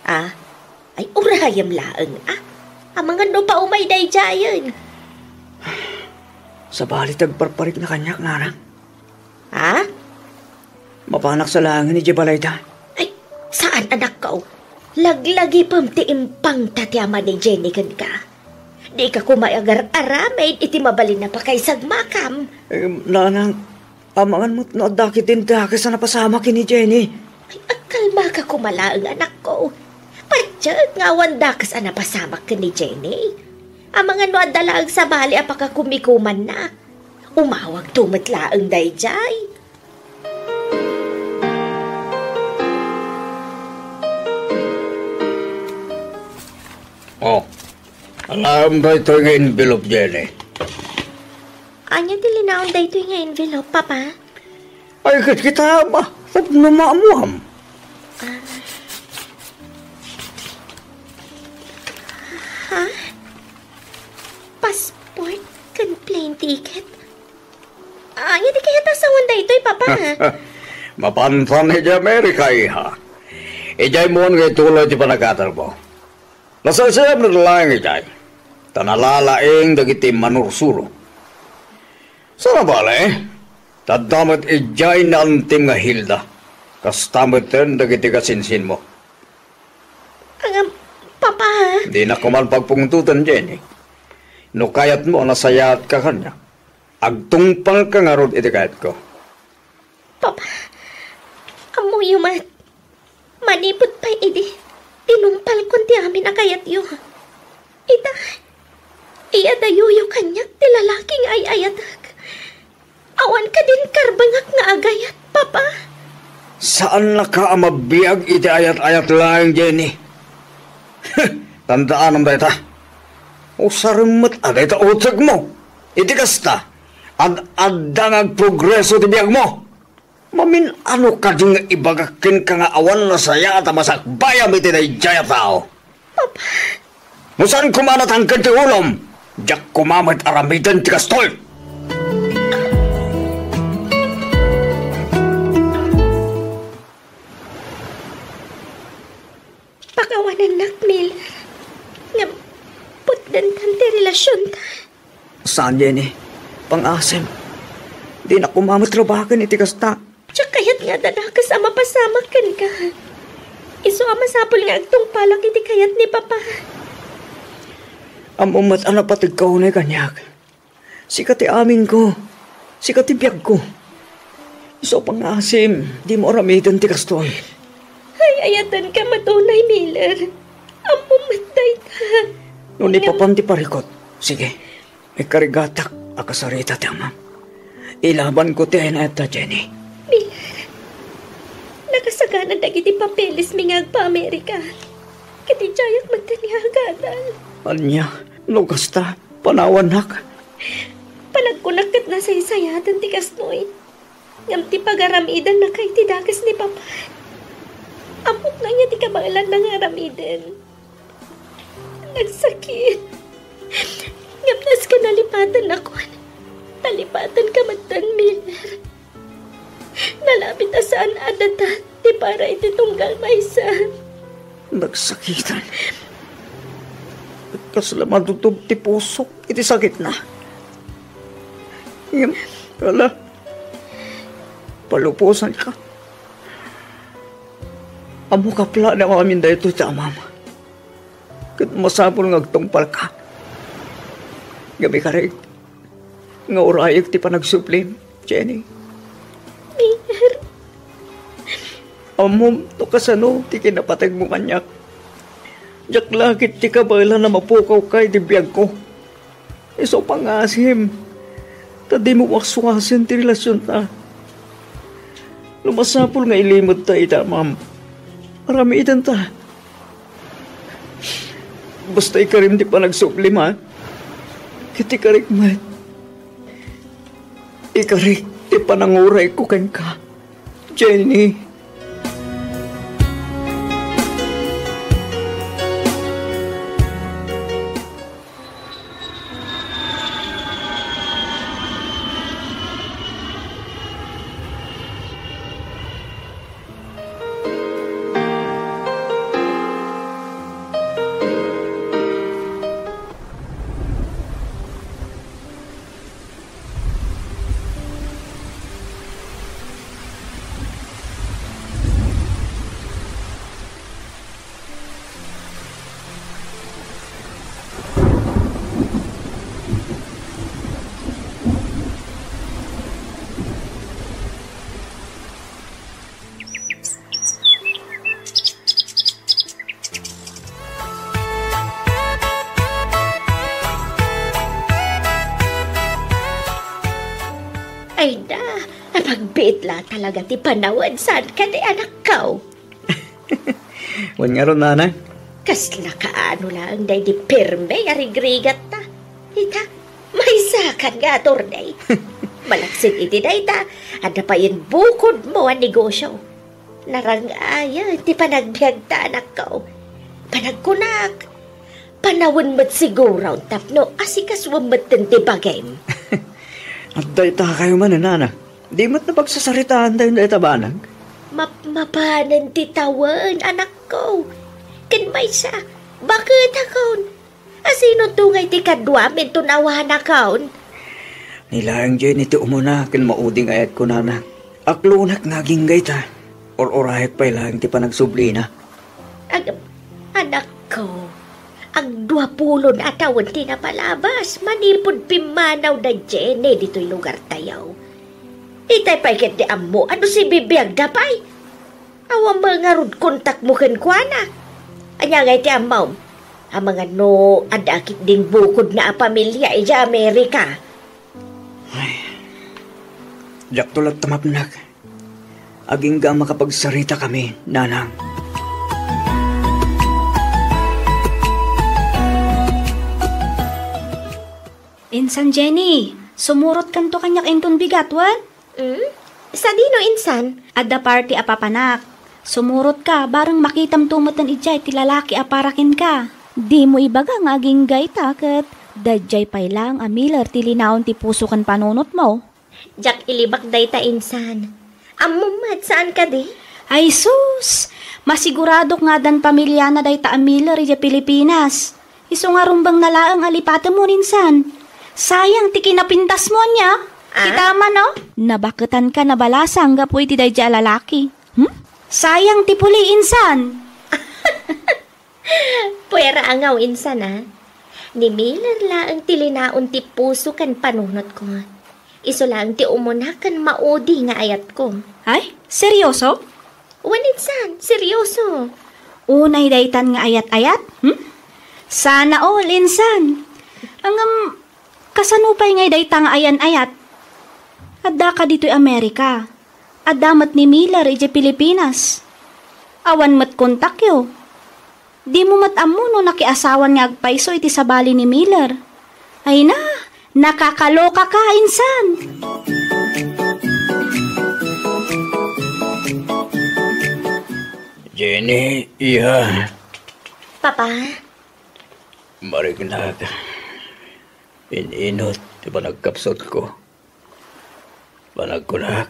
Ah, ay urayem laeng, ah. Amangan no paumay daydiayen. Sabali ti agparparikna kaniak, nanang. Ha? Mapanak sa laengen idiay balayda. Ay, saan, anakko. Laglagipem ti impangta ti ama ni Jenny kenka. Dika koma agar-aramid iti mabalin a pakaisagmakam. Em, nanang, amangan met no adda ketdin dakes a napasamak ken ni Jenny. Ay, agkalmaka koma laeng, anakko. Patiek nga awan dakes a napasamak ken ni Jenny. Amangan no adda laeng sabali a pakakumikumanna. Umawagto met laeng daydiay. Oh, alaem daytoy nga envelope, Jenny. Ania ti linaon daytoy nga envelope, Papa? Ay, ket kita, ma, tapno maammuam. Ah. Ha? Passport ken plane ticket? Ania ti kayat a sawen daytoy, Papa? Mapantan idiay Amerika, iha. Idiay mo nga ituloy ti panagkatermo. Nasaysayam met laeng idiay. Ta nalalaing dagiti manursuro. Sana bale, ta adda met idiay ni Antim nga Hilda. Kasta metten dagiti kasinsinmo. Ngem, Papa. Dinak koma pagpungtoten, Jenny. No kayatmo a nasayaatka kaniak, agtungpalka ngarud iti kayatko. Papa, ammoyo met, manipud pay idi, tinungpalkon ti amin a kayatyo. Ita, iyadayoyo kaniak ti lalaki nga ay-ayatek. Awan kadin karbengak nga agayat, Papa. Saannaka a mabiag iti ayat-ayat laeng, Jenny. Tandaanam dayta. Usarem met a dayta utekmo. Iti kasta, ad-adda nga agprogreso ti biagmo. Mamin-ano kadi nga ibagak kenka nga awan nasayaat a masakbayam iti daydiay a tao? Papa. No saan koma natangken ti ulom, diak koma met aramiden ti kastoy. Pakawanennak, Miller. Ngem, putdentan ti relasionta. Saan, Jenny? Pang-asim. Dinak koma met rabaken iti kasta. Diak kayat nga adda dakes a mapasamak kenka. Isu a masapul nga agtungpalak iti kayat ni Papa. Ammom met a napategka unay kaniak. Sika ti aminko. Sika ti biagko. Isu a pang-asim, dimo aramiden ti kastoy. Ay, ayatenka met unay, Miller. Ammom met dayta. No ni Ngem- Papan ti parikut, sige. Ikarigatak a kasarita ti amam. Ilabanko ti ayat-ayat, Jenny. Miller, nakasagana dagiti papelesmi nga agpa-Amerika. Ket idiayak metten nga agadal. Ania, no kasta, panawannak. Panagkunak ket nasaysayaaten ti kastoy. Ngem ti pagaramidennaka iti dakes ni Papa. Ammok nga ania ti kabaelanna nga aramiden. Nagsakit. Ngem nasken a nalipatennakon. Nalipatenka metten, Miller. Nalabit a saan a datat ti para iti tunggal maysa. Nagsakitan. Kasla madutog ti pusok iti sakitna. Ngem, ala, palubosanka. Ammok a plano amin daytoy ti amam. Ket masapul nga agtungpalka. Ngem ikarik nga urayek ti panagsublim, Jenny. Miller. Ammom no kasano ti kinapategmo kaniak. Diak la ket ti kabaelan a mapukawka iti biagko. Isu pangasim, ta dimo waswasen ti relasionta. No masapul nga ilimedta ita, ma'am, aramidenta. Basta ikarim ti panagsublim, ha? Ket ikarik met. Ikarik ti panangurayko kenka, Jenny. Ay na, apagbiit la talaga ti panawen, saan kadi, anakko? Wen ngarud, nanang. Kasla kaano laeng daydi pirme a rigrigatta. Ita, maysakan nga attorney. Malaksid iti dayta, adda payen bukodmo a negosio. Narang-ayen ti panagbiagta, anakko. Panagkunak, panawen met siguro tapno asikasuem metten ti bagim. Adda ita kayo manen, nana. Di met napagsasaritaan tayo dayta banag. Mapmapanen ti tawen, anakko. Ken maysa, baketakon. Asino to ngay ti kaduam inton awanakon? Ni laeng Jenny ti umuna ken maudi nga ayatko, nana. Aklonak nga agingga ita. Ur-urayek pay laeng ti panagsublina. Ag-, anakko, agduapulon a tawen ti napalabas manipud pimmanaw da Jenny ditoy lugartayo. Itay pay ket di ammo a no sibibiagda pay. Awan met ngarud kontakmo kenkuana. Ania ngay ti ammom? Amangan no adda ketdin bukodna a pamilia idiay Amerika. Ay, diakto latta mapnek. Agingga a makapagsaritakami, nanang. Insan Jenny, sumurotkanto kaniak inton bigat, wen? Hmm? Sadino, insan? Adda party a papanak. Sumurotka, bareng makitamto metten idiay ti lalaki a para kenka. Dimo ibaga nga agingga ita ket daydiay pay laeng a Miller ti linaon ti puso ken panunotmo. Diak ilibak dayta, insan. Ammom met, saan kadi? Ay sus! Masiguradok nga addan pamiliana dayta a Miller idiay Pilipinas. Isu nga rumbengna laeng a lipatemmo, insan. Sayang ti kinapintasmo, ania? Ah? Kita man, no? Nabaketanka nabalasang gapu iti daydiay a lalaki. Hmm? Sayang ti puli, insan. Puera a ngaw, insan, a. Ni Miller laeng ti linaon ti puso ken panunotko. Isu laeng ti umuna ken maudi nga ayatko. Ay, seryoso? Wen, insan, seryoso. Unay daytan nga ayat-ayat? Hmm? Sana all, insan. Ngem, kasano pay ngay dayta nga ayan-ayat? Addaka ditoy Amerika. Adda met ni Miller idiay Pilipinas. Awan met kontakyo. Dimo met ammo no nakiasawan nga agpayso iti sabali ni Miller. Ay na, nakakalokaka, insan. Jenny, iya. Papa? Mariknag. In-inut ti panagkapsutko. Panagkunak,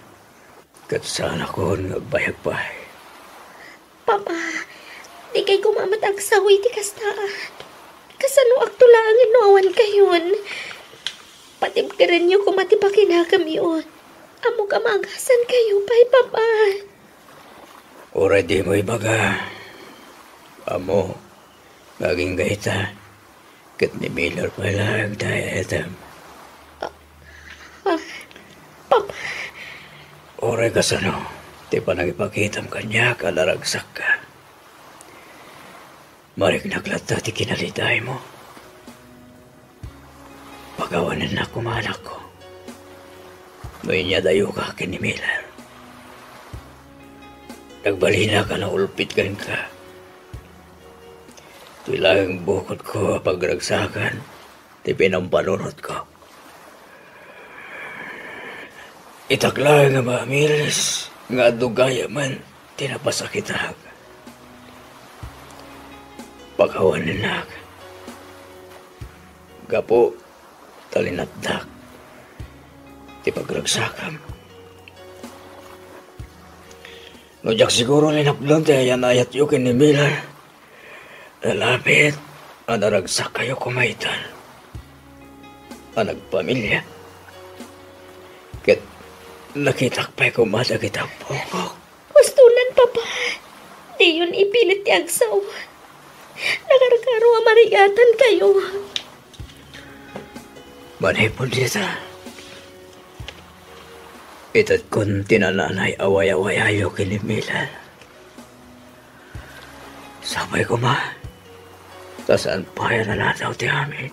ket saanakon nga agbayag pay. Papa, dikay koma met agsawi ti kasta. Kasanoakto laengen no awan kayon? Patibkerenyo koma ti pakinakamyo. Ammok a maagasankayo pay, Papa. Uray dimo ibaga, ammok nga agingga ita, ket ni Miller pay laeng ti ay-ayatem. Ah, Papa. Uray kasano ti panangipakitam kaniak a naragsakka. Mariknak latta ti kinalidaymo. Pakawanennak koma, anakko, no inyadayoka ken ni Miller. Nagbalinak a naulpit kenka. Ti laeng bukodko a pagragsakan ti pinampanunotka. Itak laeng a maamiris nga adu gayamen ti napasakitak. Pakawanennak gapu ta linatdak ti pagragsakam. No diak siguro linapdan ti ayan-ayatyo ken ni Miller, nalapit a naragsakkayo koma itan a nagpamilia. Ket nakitak pay koma dagiti ammokok. Hustonan, Papa. Diyon ipilit ti agsaw. Nakarkaro a marigatankayo. Manipud dita, itedkon ti nananay a wayawayayo ken ni Miller. Sapay koma ta saan pay a naladaw ti amin.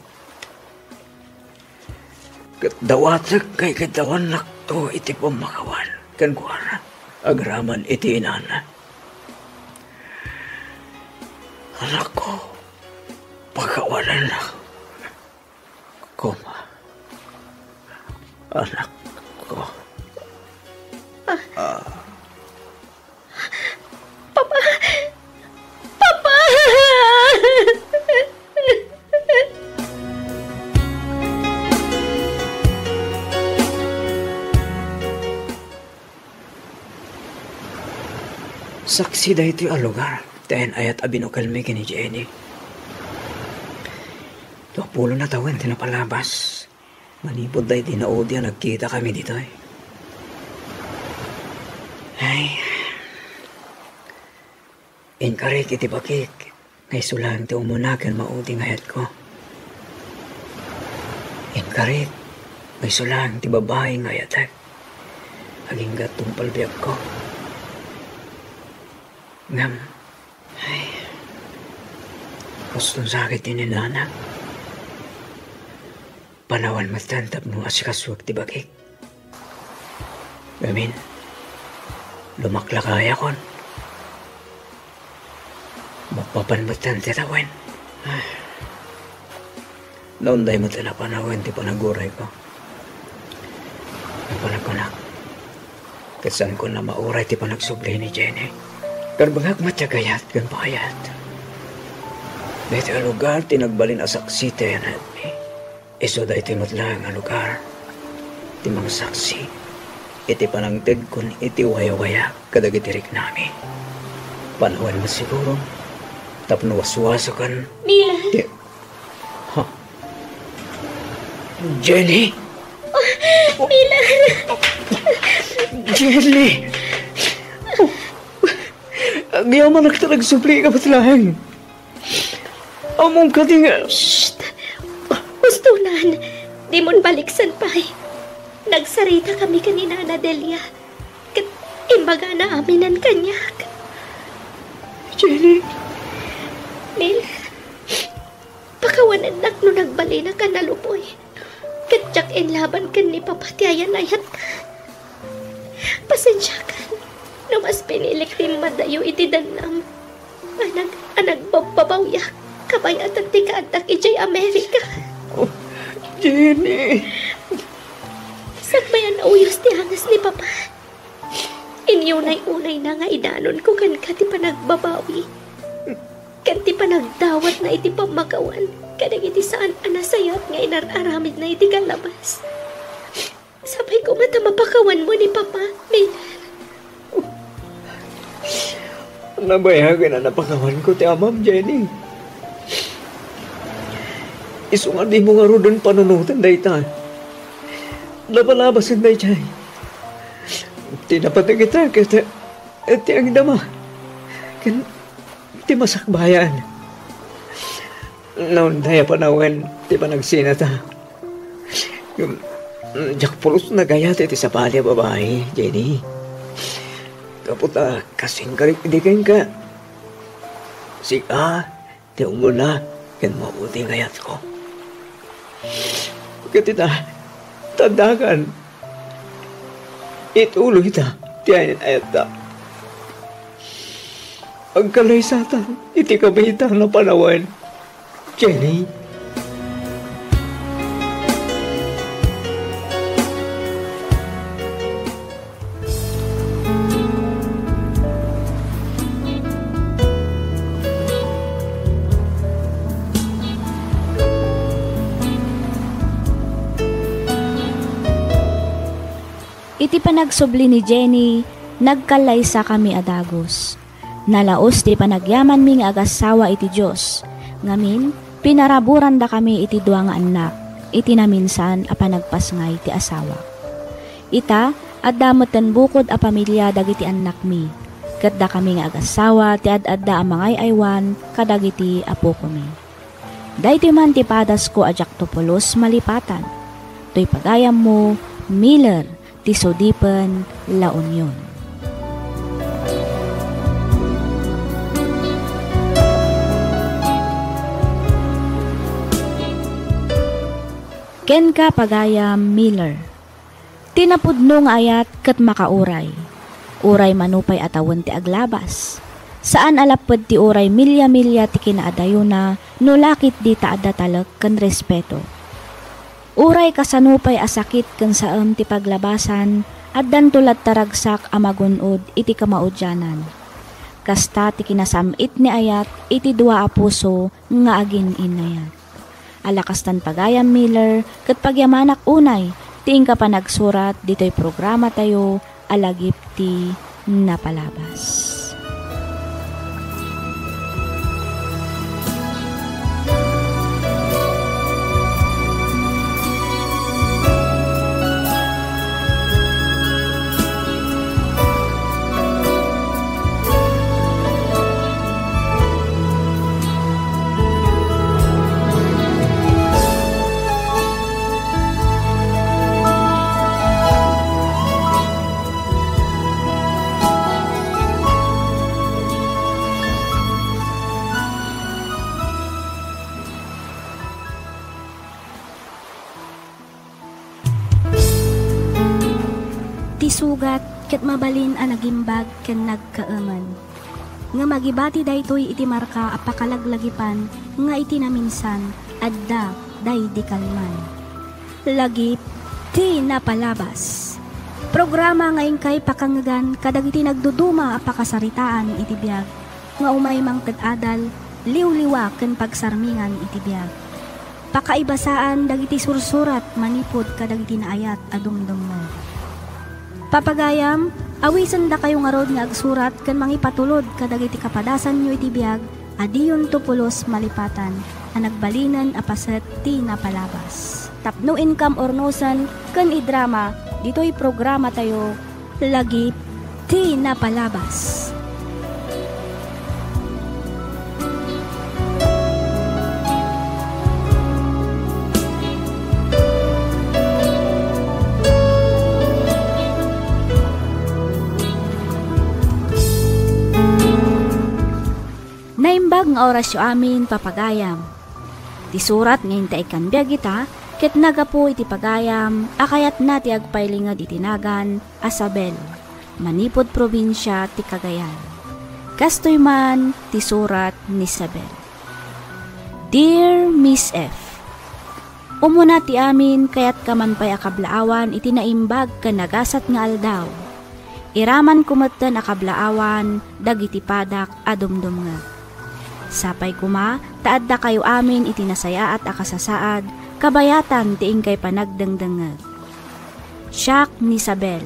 Ket dawatek nga ikiddawannakto iti pammakawan kenkuana agraman iti inana. Anakko, pakawanennak koma, anakko. Ah. Papa! Papa! Saksi daytoy a lugar ti ayan-ayat a binukelmi ken ni Jenny. Dua pulo na tawen ti napalabas. Manipud daydi naudi a nagkitakami ditoy. Ay. Inkarik iti bakik nga isu laeng ti umuna ken maudi nga ayatko. Inkarik nga isu laeng ti babai nga ayatek agingga tungpal biagko. Ngem, ay, huston sakit ti ninanak. Panawen metten tapno asikasuek ti bakik. Ngamin, lumaklakayakon. Mappapan metten ti tawen. Ah. Naunday metten a panawen ti panagurayko. Napan agkunak, ket saankon a mauray ti panagsubli ni Jenny. Karbengak met ti agayat ken paayat. Daytoy a lugar ti nagbalin a saksi ti ayanatmi. Isu daytoy met laeng a lugar ti mangsaksi iti panangtedkon iti wayawaya kadagiti riknami. Panawen met siguro tapno waswasoken. Milan! Ti-, ha? Jenny? Milan! Jenny! Agyamanak ta nagsublika met laeng. Ammom kadi nga... Shh! Hustonan! Dimon baliksan pay. Nagsaritakami ken ni Nana Delia. Ket imbagana aminen kaniak. Jenny! Mil, pakawanennak no nagbalinak a naluboy. Ket diak inlaban ken ni Papa ti ayan-ayatna. Pasensiakan no mas pinilik ti immadayo iti dannam a nag-, a nagbabbabawiak kabayatan ti kaaddak idiay Amerika. Oh, Jenny! Sakbay a nauyos ti angas ni Papa, inyunay-unayna nga idanonko kenka ti panagbabawi ken ti panagdawatna iti pammakawan kadagiti saan a nasayaat nga inar-aramidna iti kalabas. Sapay koma ta mapakawanmo ni Papa, Mil. Nabayagen a napakawanko ti amam, Jenny. Isu nga dimo ngaruden panunoten dayta. Labalabasen daydiay. Ti napateg ita ket ti agdama ken ti masakbayan. Naunday a panawen ti panagsinata. Ngem, mm, diak pulos nagayat iti sabali a babai, Jenny. Gapu ta kasin karikdi kenka. Sika ti umuna ken maudi nga ayatko. Ket ita, taddakan, ituloyta ti ay-ayatta. Agkalaysatan iti kabiitan a panawen. Jenny. Iti panagsubli ni Jenny, nagkallaysakami a dagus. Nalaus ti panagyamanmi nga agassawa iti Dios. Ngamin, pinaraburandakami iti dua nga annak iti naminsan a panagpasngay ti asawa. Ita, adda metten bukod a pamilia dagiti annakmi, ket dakami nga agassawa ti ad-adda a mangay-aywan kadagiti apokomi. Daytoy man ti padasko a diakto pulos malipatan. Toy pagayammo, Miller, ti Sudipen, La Union. Kenka, pagayam Miller. Ti napudno nga ayat ket makauray. Uray mano pay a tawen ti aglabas. Saan a lapped ti uray milia-milia ti kinaadayona no la ketdi ta adda talek ken respeto. Uray kasano pay a sakit ken saem ti paglabasan, addanto latta ragsak a magun-od iti kamaudianan. Kasta ti kinasam-it ni ayat iti dua a puso nga agin-innayat. Ala kastan, pagayam Miller, ket pagyamanak unay ti inka panagsurat ditoy programatayo a Lagip ti Napalabas. Ti sugat ket mabalin a nagimbag ken nagkaemen. Ngem agibati daytoy iti marka a pakalaglagipan nga iti naminsan, adda daydi kalman. Lagip ti Napalabas. Programa nga inkay pakangngegan kadagiti nagduduma a pakasaritaan iti biag nga umay mangted adal, liwliwa ken pagsarmingan iti biag. Pakaibasaan dagiti sursurat manipud kadagiti naayat a dumdumngeg. Papagayam, awisendakayo ngarud nga agsurat ken mangipatulod kadagiti kapadasanyo iti biag a diyonto pulos malipatan a nagbalinen a paset ti napalabas. Tapno inkam urnosen ken idrama ditoy programatayo, Lagip ti Napalabas. Naimbag nga orasyo amin, papagayam. Ti surat nga inta ikkan biag ita, ket nagapu iti pagayam a kayatna ti agpailinged iti nagan a Sabel, manipud probinsia ti Cagayan. Kastoy man ti surat ni Sabel. Dear Miss F, Umuna ti amin, kayatka man pay a kablaawan iti naimbag ken nagasat nga aldaw. Iramanko metten a kablaawan dagiti padak a dumdumngeg. Sapay koma ta addakayo amin iti nasayaat a kasasaad, kabayatan ti inkay panagdengdengngeg. Siak ni Sabel.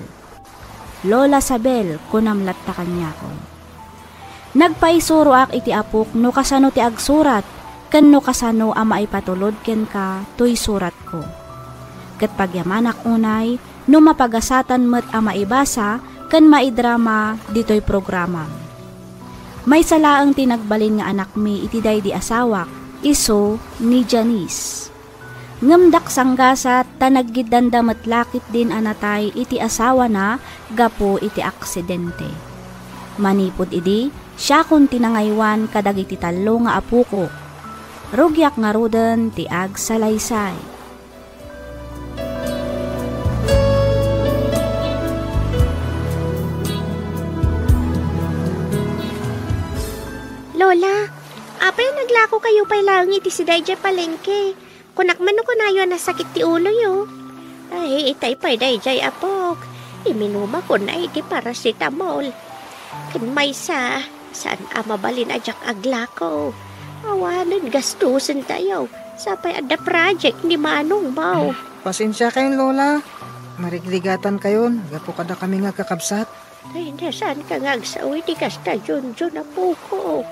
Lola Sabel, kunam latta kaniakon. Nagpaisuroak iti apok no kasano ti agsurat, ken no kasano a maipatulod kenka toy suratko. Ket pagyamanak unay no mapagasatan met a maibasa ken maidrama ditoy programam. Maysa laeng ti nagbalin nga anakmi iti daydi asawak, isu ni Janice. Ngem dak sanggasat ta naggiddanda met la ketdin a natay iti asawana gapu iti aksidente. Manipud idi, siakon ti nangaywan kadagiti tallo nga apokok. Rugiak ngaruden ti agsalaysay. Lola, apay a naglakokayo pay laeng iti sidaydiay palengke? Kunak man no kunayo a nasakit ti uloyo. Ay, itay pay daydiay, apok. Iminumakon iti paracetamol. Ken maysa, saan a mabalin a diak aglako. Awanen gastusentayo. Sapay adda project ni manongmo. Pasensiakayon, Lola. Marigrigatankayon gapu kadakami nga agkakabsat. Ay, nasaanka nga agsao iti kasta, Junjun, apokok.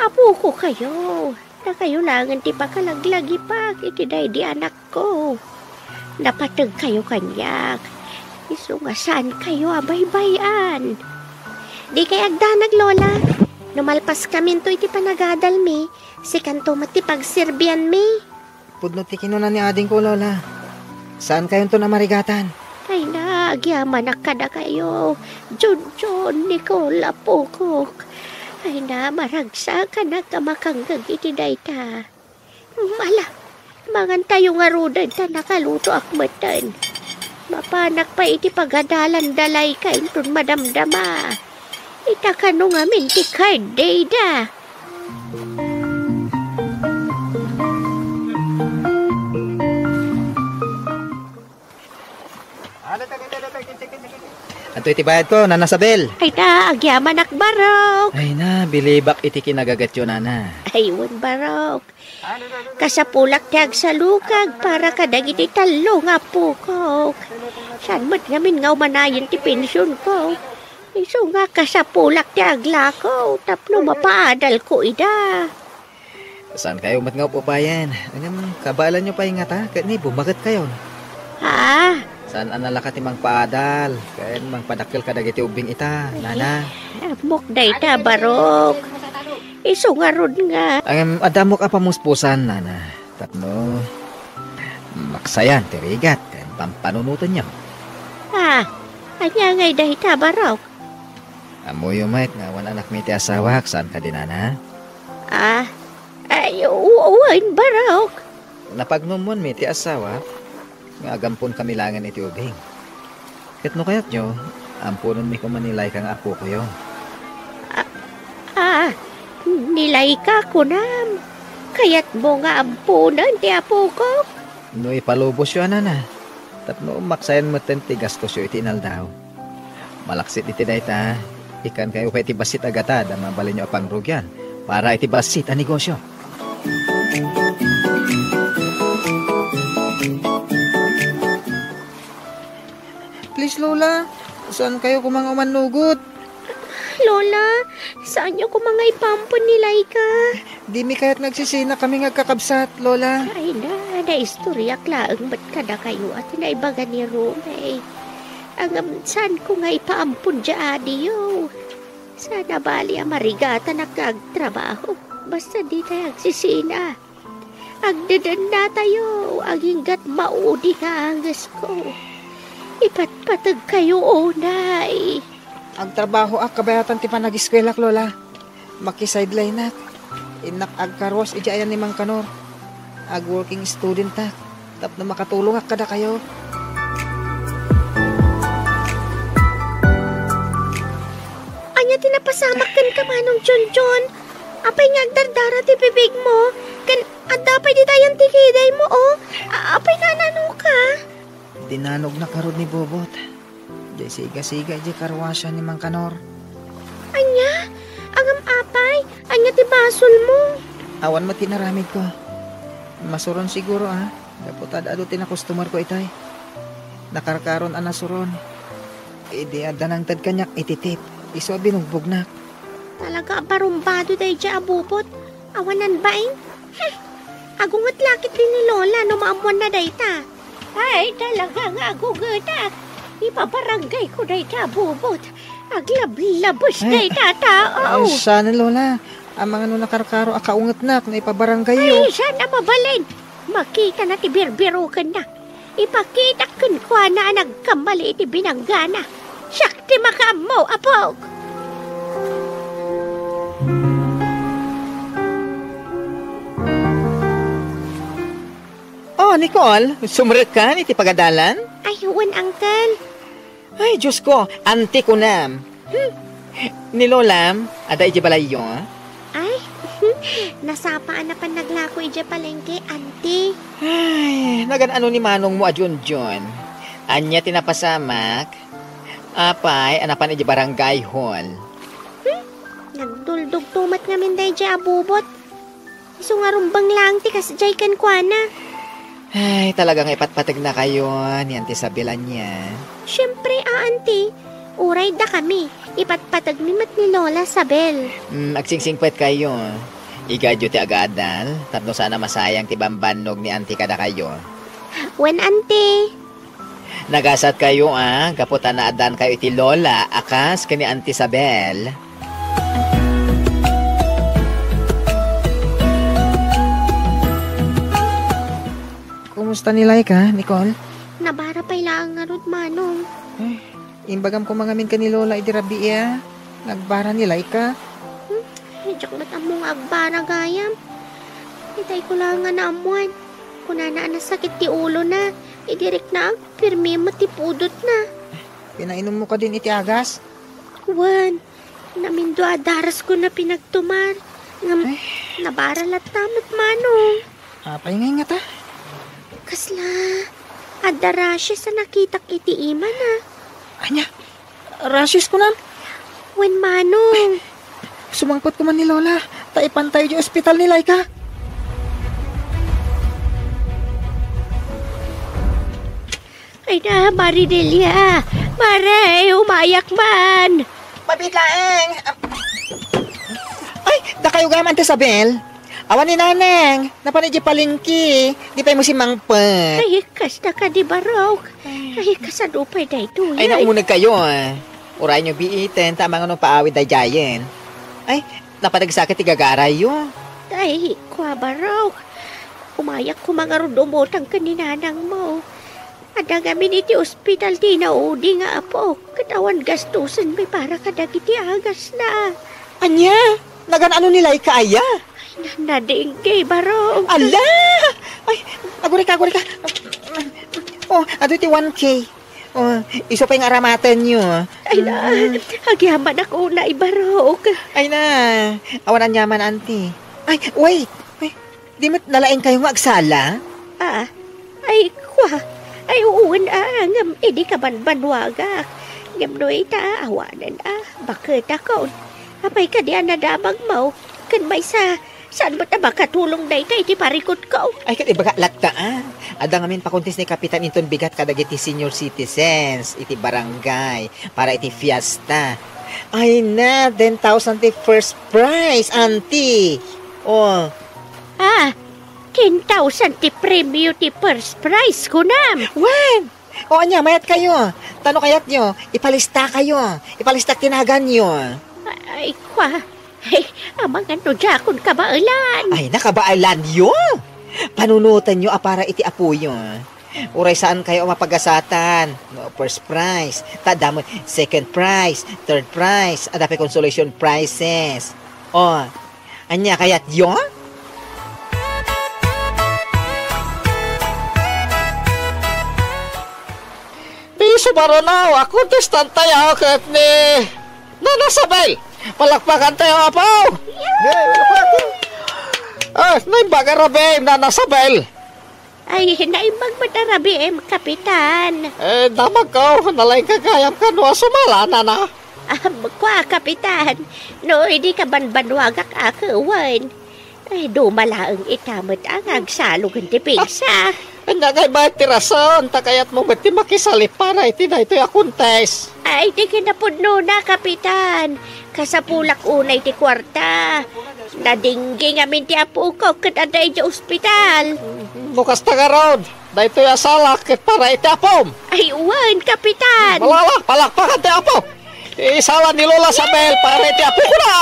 Apokokayo. Dakayo laengen ti pakalaglagipak iti daydi anakko. Napategkayo kaniak. Isu nga saankayo a baybay-an. Dikay agdanag, Lola. No malpaskaminto iti panagadalmi, sikanto met ti pagserbianmi. Pudno ti kinuna ni adingko, Lola. Saankayonton a marigatan. Ay na, agyamanak kadakayo. Junjun, Nicole, apokok. Ay na, maragsakanak a makangngeg iti dayta. Ala, mangantayo ngaruden ta nakalutoak metten. Mapanak pay iti pagadalan da Laika inton madamdama. Ita kano ngamin ti card dayda. Adtoy ti bayadko, Nana Sabel. Ay na, agyamanak, barok. Ay na, bilibak iti kinagatyo, Nana. Ay, wen, barok. Kasapulak ti agsalukag para kadagiti tallo nga apokok. Saan met ngamin nga umanayen ti pensionko? Isu nga kasapulak ti aglako tapno mapaadalko ida. Saankayo met nga up-upayen. Ngem kabaelanyo pay ngata ket ni bumagetkayon. Ha? Saan a nalaka ti mangpaadal ken mangpadakkel kadagiti ubbing ita, Nana? Ammok dayta, barok. Isu ngarud nga. Ngem adda ammok a pamuspusan, Nana. Tapno maksayan ti rigat ken pampanunotenyo. Ah, ania ngay dayta, barok? Ammoyo met nga awan anakmi ti asawak, saan kadi, Nana? Ah, ay, u-, wen, barok. Napagnummonmi ti asawak nga agamponkami laengen iti ubing. Ket no kayatyo, amponenmi koma ni Laika nga apokoyo. Ah, ah, ni Laika kunam? Kayatmo nga amponen ti apokok? No ipalubosyo a, Nana, tapno maksayan metten ti gastosyo iti inaldaw. Malaksid iti dayta, ikkankayo pay iti bassit a gatad a mabalinyo a pangrugian para iti bassit a negosyo. Please, Lola, saankayo koma nga umannugot. Lola, saanyo koma nga ipaampon ni Laika? Dimi kayat nga agsisina kami nga agkakabsat, Lola. Ay na, naistoriak laeng met kadakayo a ti naibaga ni Romeo. Ngem saanko nga ipaampon diay adiyo. Saan a bali a marigatanak nga agtrabaho. Basta ditay agsisina. Agdedennatayo, aginggat maudi nga angesko. Ipatpategkayo unay. Agtrabahoak kabayatan ti panageskuelak, Lola. Makisideline-ak. Innak agkaruas idiay ayan ni Mang Kanor. Ag-working student-ak tapno makatulongak kadakayo. Ania ti napasamak kenka, Manong Junjun? Apay nga agdardara ti bibigmo? Ken adda pay ditayan ti kidaymo, o? A-, apay nga nanoka? Dinanognak ngarud ni Bobot. Diay sigasiga idiay karuasan ni Mang Kanor. Ania? Ngem apay? Ania ti basolmo? Awan met ti inaramidko. Masuron siguro, a, gapu ta ad-adu ti nakustomerko itay. Nakarkaron a nasuron. Idi adda nangted kaniak iti tip, isu a binugbognak. Talaga a barumbado daydiay a Bobot. Awanan bain? Agunget la ketdi ni Lola no maammuanna dayta. Ay, talaga nga agungetak. Ipabarangayko dayta a bubot. Aglablabes Ay. dayta a tao. Ay, saan, Lola? Amangan no nakarkaro a kaungetnak no ipabarangayyo. Ay, saan a mabalin? Makitana ti birbirokenna. Ipakitak kenkuana a nagkamali iti binanggana. Siak ti makaammo, apok! Oh, Nicole, sumrekkan iti pagadalan? Ay, wen, Uncle. Ay, Diyos ko, anti kunam. Hmm. Ni Lolam, adda idiay balayyo? Ay, nasapa a napan naglako idiay palengke, anti. Ay, nagan-ano ni manongmo a Junjun? Ania ti napasamak? Apay, a napan idiay barangay hall? Hmm? Nagduldugto met ngamin daydiay a bubot. Isu nga rumbeng laeng ti kasdiay kenkuana. Ay, talaga nga ipatpategnakayo ni Auntie Isabel ania? Siempre, a, Auntie. Uray dakami, ipatpategmi met ni Lola Isabel. Mm, agsingsingpetkayo. Igayyo ti agadal, tapno saan a masayang ti bambannog ni Auntie kadakayo. Wen, Auntie. Nagasatkayo a, gapu ta naaddaankayo iti lola a kas ken ni Auntie Isabel. Kumusta ni Laika, Nicole? Nabara pay laeng ngarud, Manong. Ay, imbagam koma ngamin ken ni Lola idi rabii a. Nagbara ni Laika. Hmm? Ay, diak met ammo nga agbara gayam. Itay ko laeng nga naammuan. Kunana a nasakit ti ulona. Idi riknaak, pirmi met ti pudotna. Pinainommo kadin iti agas? Wen, namindua a daraskon a pinagtumar. Ngem, Ay. nabara latta met, Manong. Apay ngay ngata? Kasla, adda rashes a nakitak iti imana. Ania? Rashes kunam? Wen, Manong. Sumangpet koma ni Lola, ta ipantayo idiay ospital ni Laika. Ay na, Maridelia. Mare, umayak man. Mabiit laeng. Ay, dakayo gayam, Auntie Isabel. Awan ni Nanang, napan idiay palengke. Di pay mo simmangpet. Ay, kasta kadi, Barok. Ay, kasano pay daytoy? Ay, naunegkayo, a. Urayonyo biiten, ta amangan no paawid daydiayen. Ay, napan nagsakit ti gagarayyo. Ay, kua, Barok. Umayak koma ngarud umutang ken ni nanangmo. Adda ngamin iti ospital ti inaudi nga apok, ket awan gastusenmi para kadagiti agasna. Ania? Nagan-ano ni Laika aya? Ay, na-, nadengge, Barok. Ala! Ay, agurayka, agurayka. Oh, adu ti one K. Oh, isu pay nga aramatenyo. Ay, na, Mm. agyamanak unay, Barok. Ay na, awan aniaman, Auntie. Ay, wait, wait. Di met nalaingkayo nga agsala? Ah, ay, kua. Ay, wen, a, ngem idi kabanbanuagak. Ngem no ita, awanen, a, baketakon. Apay kadi a nadamagmo? Ken maysa, saan met a makatulong dayta iti parikutko? Ay, ket ibaga latta, a. Adda ngamin pakuntis ni Kapitan inton bigat kadagiti senior citizens iti barangay para iti fiesta. Ay na, ten thousand ti first prize, Auntie. Oh. Ah, ten thousand ti premio ti first prize, kunam? Wen! O ania, mayatkayo. Ta no kayatyo, ipalistakayo. Ipalistak ti naganyo. Ay, kua. Ay, amangan no diakon kabaelan. Ay, nakabaelanyo? Panunotenyo a para iti apoyo. Uray saankayo a mapagasatan. No, first prize. Ta adda met second prize, third prize, adda pay consolation prizes. O, ania kayatyo? Ti sumaruno a kontestantayo ket ni Nana Sabel. Palakpakantayo, Apo! Yay! Palakpak! Ah, naimbag a rabii, Nana Sabel. Ay, naimbag met a rabiim, Kapitan. Eh, damagko, nalaingka gayam kano a sumala, Nana. Ah, kua, Kapitan. No, idi kabanbanuagak a kewen. Ay, duma laeng ita met a nga agsalog ti pigsa. Ania ngay met ti rason, ta kayatmo met ti makisali para iti daytoy a contest? Ay, ti kinapudnona, Kapitan. Kasapulak unay ti kuarta. Nadinggi ngamin ti apok ket adda idiay ospital. No kasta ngarud, daytoy a sala ket para iti apom. Ay, wen, Kapitan. Malala, palakpakan ti apo. Isala ni Lola Sabel para iti apokona.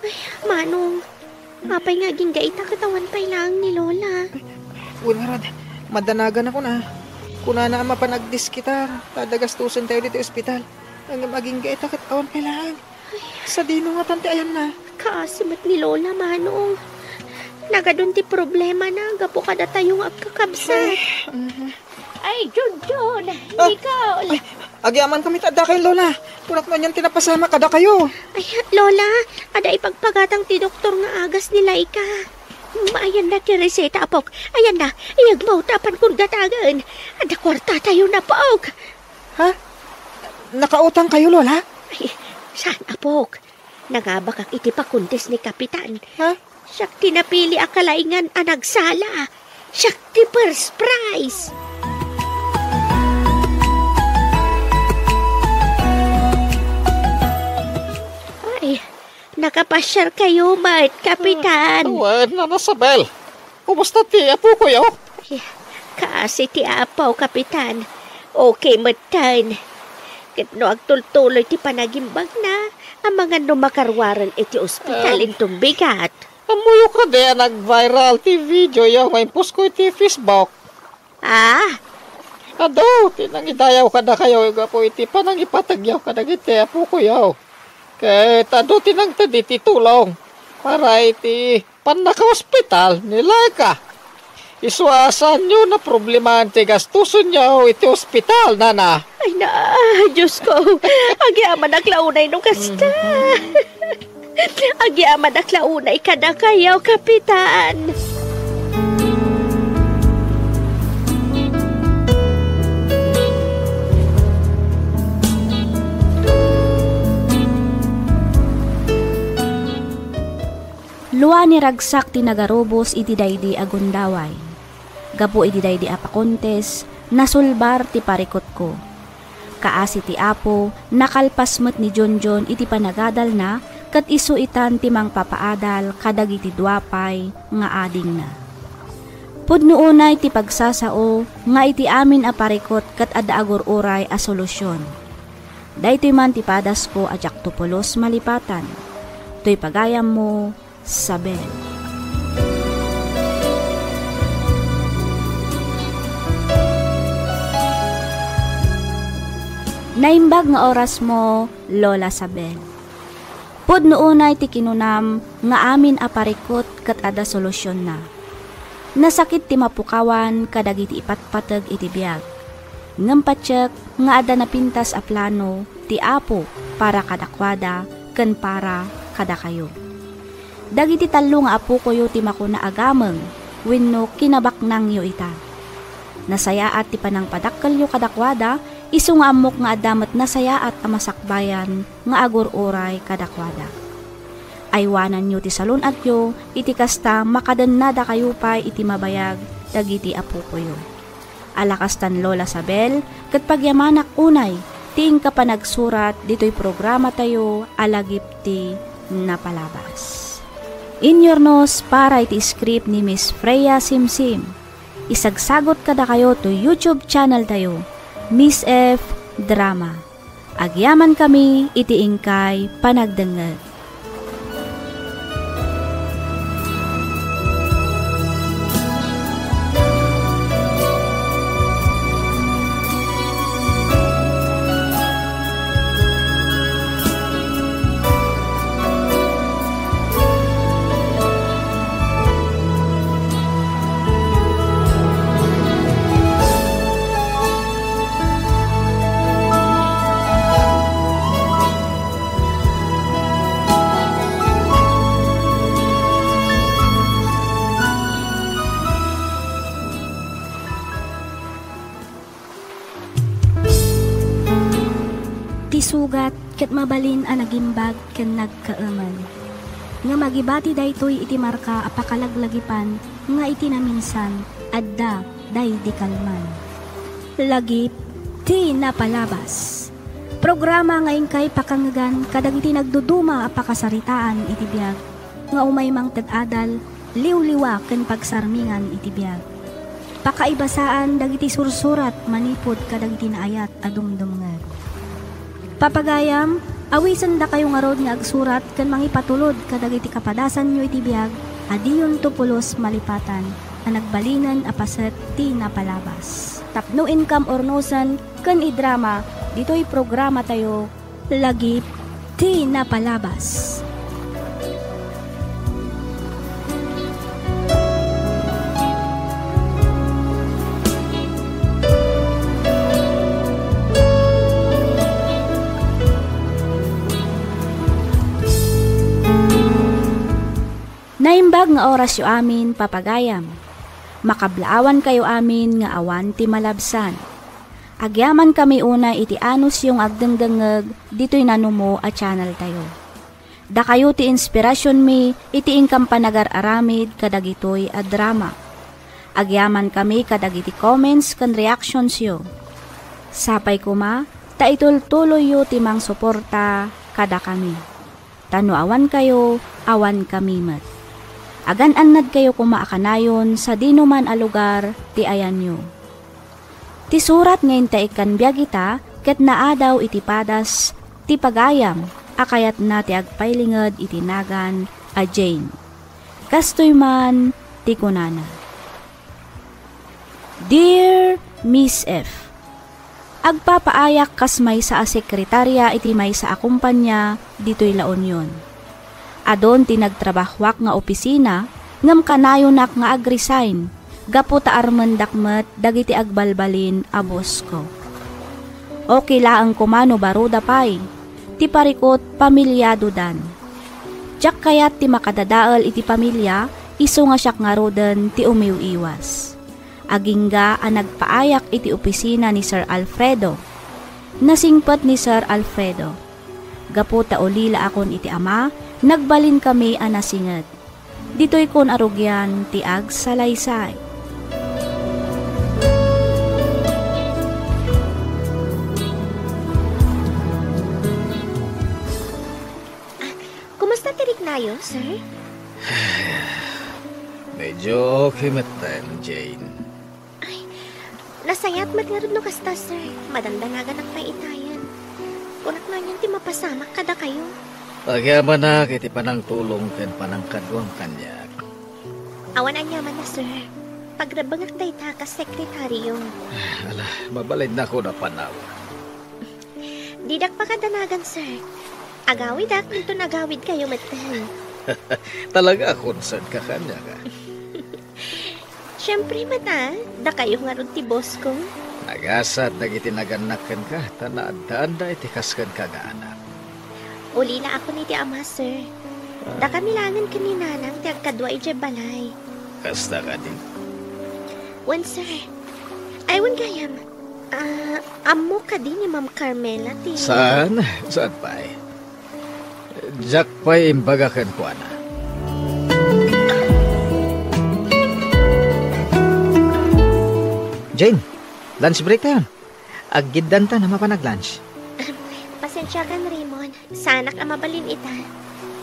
Ay, Manong, apay nga agingga ita ket awan pay laeng ni Lola? Wen ngarud, madanagan a kuna. Kunana a mapan agdiskitar, ta adda gastusen tayo ditoy ospital. Ngem agingga ita ket awan pay laeng. Sadino ngatan ti ayanna? Kaasi met ni Lola, Manong. Nagadun ti problemana gapu kadatayo nga agkakabsat. Ay, mhm. Ay, Junjun, Ah, Nicole. Ay, agyamankami ta adda kayo, Lola. Kunak no anian ti napasamak kadakayo. Ay, Lola, adda ipagpagatang ti doktor nga agas ni Laika. Ayanna ti reseta, apok. Ayanna, iyagmo ta apankon gatagen. Adda kuartatayo, apok. Ha? Nakautang kayo, Lola? Ay, saan, apok? Nangabakak iti pakontes ni Kapitan. Ha? Siak ti napili a kalaingan a nagsala. Siak ti first prize. Ay, nakapasiar kayo met, Kapitan. Ah, wen, Nana Sabel. Kumusta ti apokoyo? Ay, kaasi ti apaw, Kapitan. Okay metten. Ket no agtultuloy ti panagimbagna, amangan no makaruaren iti ospital Ah. inton bigat. Ammoyo kadi a nag-viral ti videoyo nga imposko iti Facebook? Ah? Adu ti nangidayaw kadakayo gapu iti panangipategyo kadagiti apokoyo. Ket adu ti nangted iti tulong para iti pannakaospital ni Laika. Isu a saanyo naproblemaan ti gastusenyo iti ospital, Nana. Ay na, Diosko, agyamanak la unay no kasta. Agyamanak la unay kadakayo, Kapitan. Lua ni ragsak ti nagarubos iti daydi a gundaway. Gapu iti daydi a pakontes, nasulbar ti parikutko. Kaasi ti Apo, nakalpas met ni Junjun iti panagadalna ket isu itan ti mangpapaadal kadagiti dua pay nga adingna. Pudno unay ti pagsasao nga iti amin a parikut ket adda agur-uray a solusion. Daytoy man ti padasko a diakto pulos malipatan. Toy pagayammo, Sabel. Naimbag nga orasmo, Lola Sabel. Pudno unay ti kinunam nga amin a parikut ket adda solusionna. Nasakit ti mapukawan kadagiti ipatpateg iti biag. Ngem patiek nga adda napintas a plano ti Apo para kadakuada ken para kadakayo. Dagiti tallo nga apokoyo ti makuna a gameng wenno kinabaknangyo ita. Nasayaat ti panangpadakkelyo kadakuada, isu nga ammok nga adda met nasayaat a masakbayan nga agur-uray kadakuada. Aywananyo ti salun-atyo, iti kasta, makadennadakayo pay iti mabayag dagiti apokoyo. Ala kastan, Lola Sabel, ket pagyamanak unay ti inka panagsurat ditoy programatayo a Lagip ti Napalabas. Inyurnos para iti script ni Miss Freya Simsim. Isagsagot kadakayo to YouTube channel tayo, Miss F Drama. Agyamankami iti inkay panagdengngeg. Ti sugat ket mabalin a nagimbag ken nagkaemen. nga magibati daytoy iti marka a pakalaglagipan nga iti naminsan, adda daydi kalman. Lagip ti napalabas. Programa nga inkay pakangegan kadagiti nagduduma a pakasaritaan iti biag nga umay mangted adal, liwliwa ken pagsarmingan iti biag. Pakaibasaan dagiti sursurat manipud kadagiti naayat a dumdumngeg. Papagayam, awisendakayo ngarud nga agsurat ken mangipatulod kadagiti kapadasanyo iti biag a diyonto pulos malipatan a nagbalinen a paset ti napalabas. Tapno inkam urnosen ken idrama ditoy programatayo, Lagip ti napalabas. Naimbag nga orasyo amin, papagayam. Makablaawankayo amin nga awan ti malabsan. Agyamankami unay iti anusyo nga agdengdengngeg ditoy nanumo a channeltayo. Dakayo ti inspirasionmi iti inkam panagar-aramid kadagitoy a drama. Agyamankami kadagiti comments ken reactionsyo. Sapay koma ta itultuloyyo ti mangsuporta kadakami. Ta no awankayo, awankami met. Agan-annadkayo koma a kanayon sadinoman a lugar ti ayanyo. Ti surat nga intaikkan biag ita ket naadaw iti padas ti pagayam a kayatna ti agpailinged iti nagan a Jane. Kastoy man ti kunana, "Dear Miss F, agpapaayak kas maysa a sekretaria iti maysa a kumpanya ditoy La Union. Adun ti nagtrabahoak nga opisina, ngem kanayonak nga ag-resign gapu ta armendak met dagiti agbalbalin a bossko. Okay laeng koma no baruda pay, ti parikut pamiliadodan. Diak kayat ti makadadael iti pamilia isu nga siak ngaruden ti umiw-iwas." Agingga a nagpaayak iti opisina ni Sir Alfredo. Nasingpet ni Sir Alfredo. Gapu ta ulilaakon iti ama, nagbalinkami a nasinged. Ditoykon a rugian ti agsalaysay. Ah, kumusta ti riknayo, sir? Medyo okay metten, Jane. Ay, nasayat met ngarud no kasta, sir. Madandanaganak pay itayen. Kunak no anian ti mapasamak kadakayo. Agyamanak iti panangtulong ken panangkaduam kaniak. Awan aniamanna, sir. Pagrebengak dayta kas sekretaryo. Ala, mabalinakon a panawen. Didak pakadanagan, sir. Agawidak, inton agawidkayo metten. Talaga a concerned ka kaniak, a? Siempre met, a, dakayo ngarud ti bossko. Nagasat dagiti nagannak kenka, ta naaddaanda iti kas kenka nga anak. Ulilaakon iti ama, sir. Ah. Dakami laengen ken ni nanang ti agkadua idiay balay. Kasta kadi? Wen, sir. Ay, wen gayam. Ah, ammo kadi ni Ma'am Carmela ti... Saan? Saan pay? Diak pay imbaga kenkuana. Jane, lunch break tayon. Aggiddanta a mapan ag-lunch. Pasensiakan, Raymond. Saanak a mabalin ita.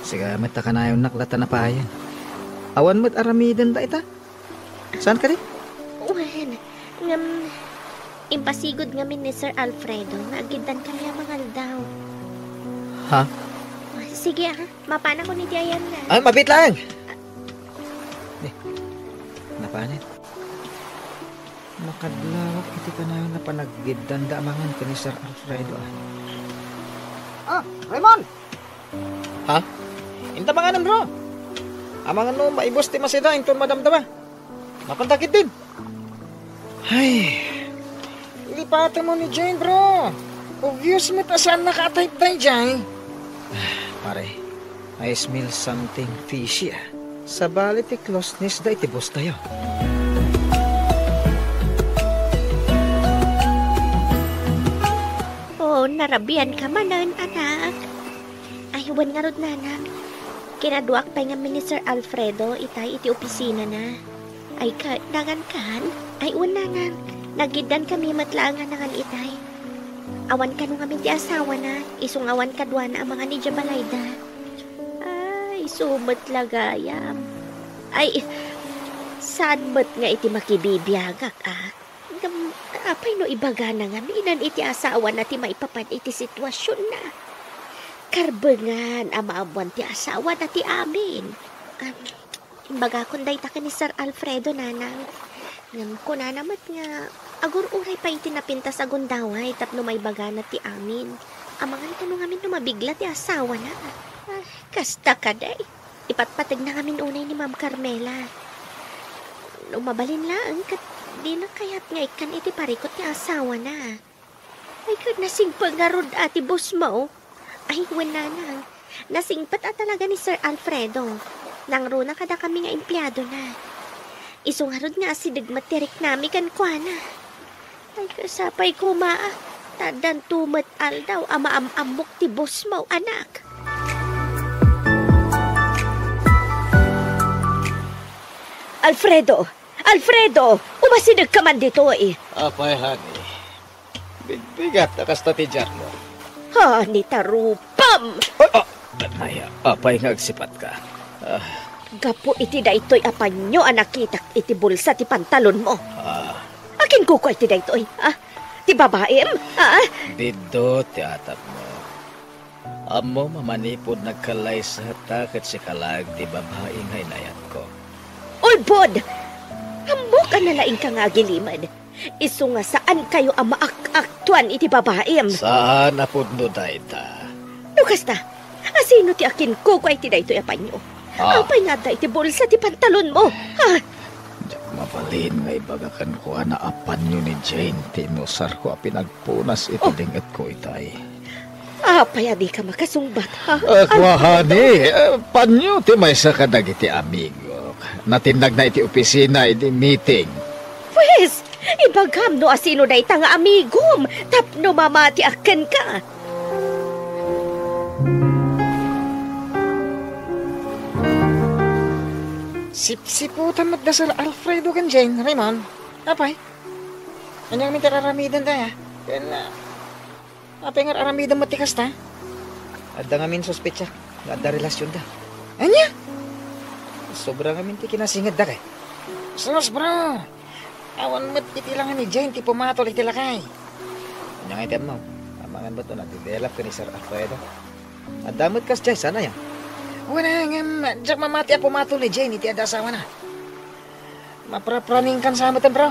Sika met ta kanayonnak latta a payen. Awan met aramidenda ita. Saan kadi? Wen, ngem, impasigud ngamin ni Sir Alfredo nga aggiddan kami a mangaldaw. Ha? Sige, a, mapanakon iti ayanna. Ah, mabiit laeng. Eh, napanen. Makadlawak iti kanayon a panaggiddanda a mangan ken ni Sir Alfredo, a. Ah, Raymond! Ha? Inta manganem, bro. Amangan no maibus ti masida inton madamdama. Napanta ketdin. Ay, lipatem ni Jane, bro. Obvious met a saanna ka a type daydiay. Pare, I smell something fishy, a. Sabali ti closeness da iti boss tayo. Oh, narabian ka manen, anak. Ay, wen ngarud, nanang. Kinaduak pay ngamin ni Sir Alfredo itay iti opisinana. Ay, ka-, nangan kan? Ay, wen, nanang. Nagiddan kami met laeng a nangan itay. Awan kano ngamin ti asawana, isu nga awan kaduana a mangan idiay balayda. Ay, isu met la gayam. Ay, saan met nga iti makibibiagak, a? Ngem, apay no ibagana ngamin iti asawana ti maipapan iti situasionna? Karbengan a maammuan ti asawana ti amin. Am, imbagakon dayta ken ni Sir Alfredo, nanang. Ngem kunana met nga agur-uray pay iti napintas a gundaway tapno maibagana ti amin. Amangan kano ngamin no mabigla ti asawana. Ah, kasta kadi. Ipatpategna ngamin unay ni Ma'am Carmela. No mabalin laeng, ket dina kayat nga ikkan iti parikut ti asawana. Ay, ket nasingpet ngarud a ti boss mo. Ay, wen, nanang. Nasingpet a talaga ni Sir Alfredo. Nangruna kadakami nga empleadona. Isu ngarud nga asideg met ti riknami kenkuana. Ay, kasapay koma, a. Ta addanto met aldaw a maam-ammok ti boss mo, anak. Alfredo! Alfredo! Umasidegka man ditoy! Apay, honey. Bigbigat a kasta ti diarmo. Honey, tarupam! Ay, ah, ay, apay nga agsipatka? Ah. Gapu iti daytoy a panyo a nakitak iti bulsa ti pantalonmo. Ah. Akin kukua iti daytoy, ah? Ti babaim, ah? Didto ti atapmo. Ammom a manipud nagkallaysatta ket sika laeng ti babai nga inayatko. Ulbod! Ammok a nalaingka nga agilimed. Isu nga saankayo a maak-aktuan iti babaim. Saan a pudno dayta. No kasta, asino ti akinkukua iti daytoy a panyo? Ah. Apay nga adda iti bulsa ti pantalonmo? Ah! Diak mabalin nga ibaga kenkuana a panyo ni Jane ti inusarko a pinagpunas iti Oh. Dingetko itay. Apay a dika makasungbat, ha? Ah, Alfredo? Kuahani, eh, panyo ti maysa kadagiti amigok. Natinnagna iti opisina idi meeting. Pwes, ibagam no asino dayta nga amigom tapno mamatiak kenka. Sipsiputan met da Sir Alfredo ken Jane, Raymond. Apay? Ania ngamin ti ar-aramidenda, a? Ken, ah, apay nga ar-aramidem met ti kasta? Adda ngamin suspetsak nga adda relasionda. Ania? Sobra ngamin ti kinasingedda kay. Sus, bro! Awan met iti langa ni Jane ti pumatol iti lakay. Ania nga iti ammo? Amangan met no nagdedelap ken ni Sir Alfredo. Adda met kas Jay, saan aya? Wen, ngem diak mamati a pumatol ni Jane iti adda asawana. Maprapraningkan sa met, bro.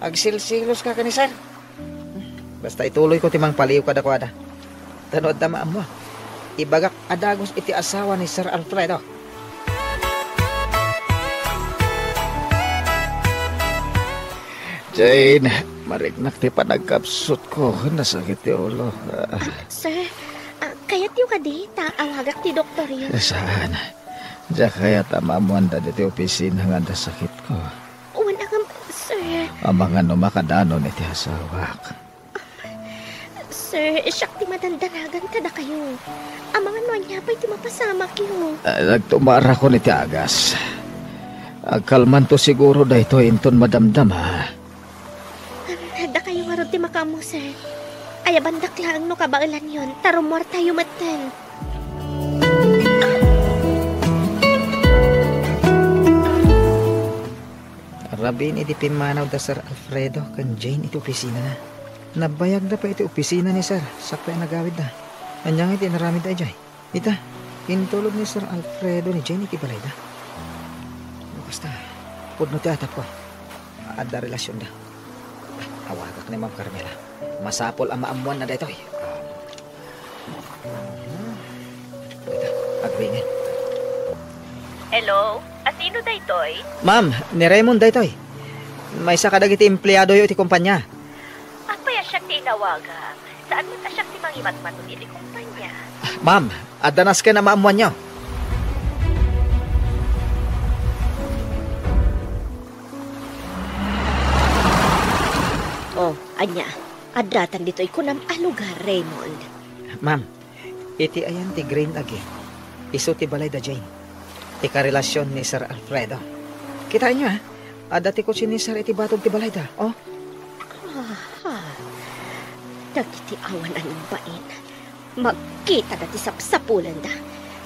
Agsilsiloska ken ni Sir. Basta ituloyko ti mangpaliw kadakuada. Ta no adda maammo, ibagak a dagus iti asawa ni Sir Alfredo. Jane, mariknak ti panagkapsutko. Nasakit ti ulo. Sir, ah, kayatyo kadi ta awagak ti doktoryo? Saan. Diak kayat a maammuanda ditoy opisina nga adda sakitko. Wen, ngem, sir. Amangan no makadanon iti asawak. Sir, siak ti madandanagan kadakayo. Amangan no ania pay ti mapasamakyo. Ah, nagtumarakon iti agas. Agkalmanto siguro daytoy inton madamdama. Dakayo ngarud ti makaammo, sir. Ayabandak laeng no kabaelanyon, ta rummuartayo metten. Rabin idi pimmanaw da Sir Alfredo ken Jane iti opisinana. Nabayagda pay iti opisina ni Sir, sakbay a nagawidda. Ania ngay ti inaramidda idiay? Ita, intulod ni Sir Alfredo ni Jane iti balayda. No kasta, pudno ti atapko. Adda relasionda. Awagak ni Ma'am Carmela. Masapul a maammuanna daytoy. Ita, agriingay. Hello? Asino daytoy? Ma'am, ni Raymond daytoy. Maysa kadagiti empleadoyo iti kompanya. Apay a siak ti inawagak? Saan met a siak ti mangimatmaton iti kompanya? Ma'am, adda nasken a maammuanyo. Oh, ania? Addatan ditoy kunam a lugar, Raymond? Ma'am, iti ayan ti Green again. Isu ti balayda, Jane. Ti karelasion ni Sir Alfredo. Kitaenyo, ha? Adda ti kotse ni Sir iti batog ti balayda, oh. Aha. Dagiti awan a nagbain, magkitada ti sapsapulenda.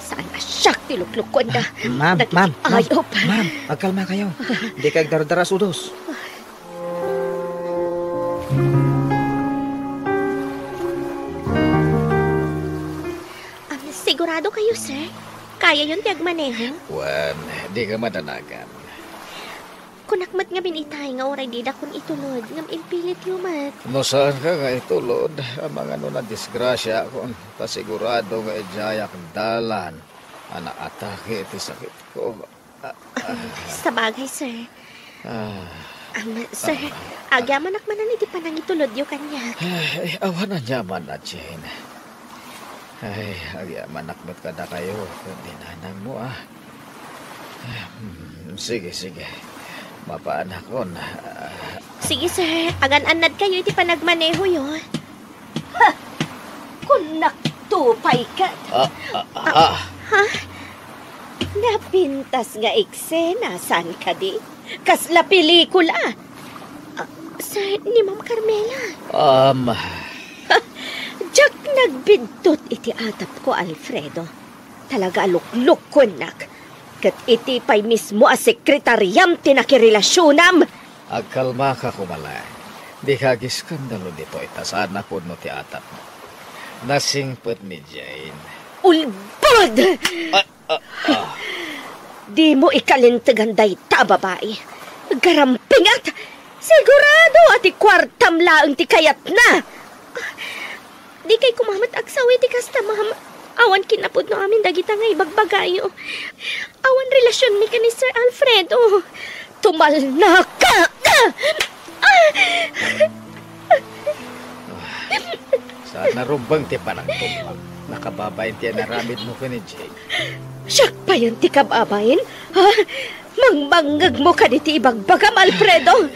Saan a siak ti luklukuenda. Ah, ma'am, dagiti ma'am, ma'am, ayop. Ma'am, agkalmakayo. Dika agdardara sudos. Am, sigurado kayo, sir? Kayayon ti agmaneho? Wen, dika madanagan. Kunak met ngamin itay nga uray didakon itulod, ngem impilityo met. No saanka nga itulod, amangan no nadisgrasiaakon, ta sigurado nga idiayak dalan a naatake iti sakitko. Sabagay, sir. Ah. Am, sir, ah, agyamanak manen iti panangitulodyo kaniak. Ay, awan aniaman a, Jane. Ay, agyamanak met kadakayo, ken ni nanangmo, ah. Hmm, sige, sige. Mapaanakon, ah. Sige, sir. Agan-annadkayo iti panagmanehoyo. Ha! Kunak to pay ket. Ah, ah, ah. Ha? Napintas nga eksena, saan kadi? Kasla pelikula. Ah, sir, ni Ma'am Carmela. Um. Ha! Diak nagbintot iti atapko, Alfredo. Talaga a luklukuennak. Ket iti pay mismo a sekretariam ti nakirelasionam. Agkalmaka koma laeng. Dika agiskandalo ditoy ta saan a pudno ti atapmo. Nasingpet ni Jane. Ulbod! Ah, ah, ah. Dimo ikalintegan dayta a babai. Garampingat! Sigurado a ti kuartam laeng ti kayatna. Dikay koma met agsaw iti kasta, ma'am. Awan kinapudno amin dagita nga ibagbagayo. Awan relasionmi ken ni Sir Alfredo. Tumalnaka! Ah! Saan a rumbeng ti panagtumbag. Nakababain ti inaramidmo ken ni Jane. Siak payen ti kababain? Ha? Mangbangngegmo kaditi ibagbagam, Alfredo?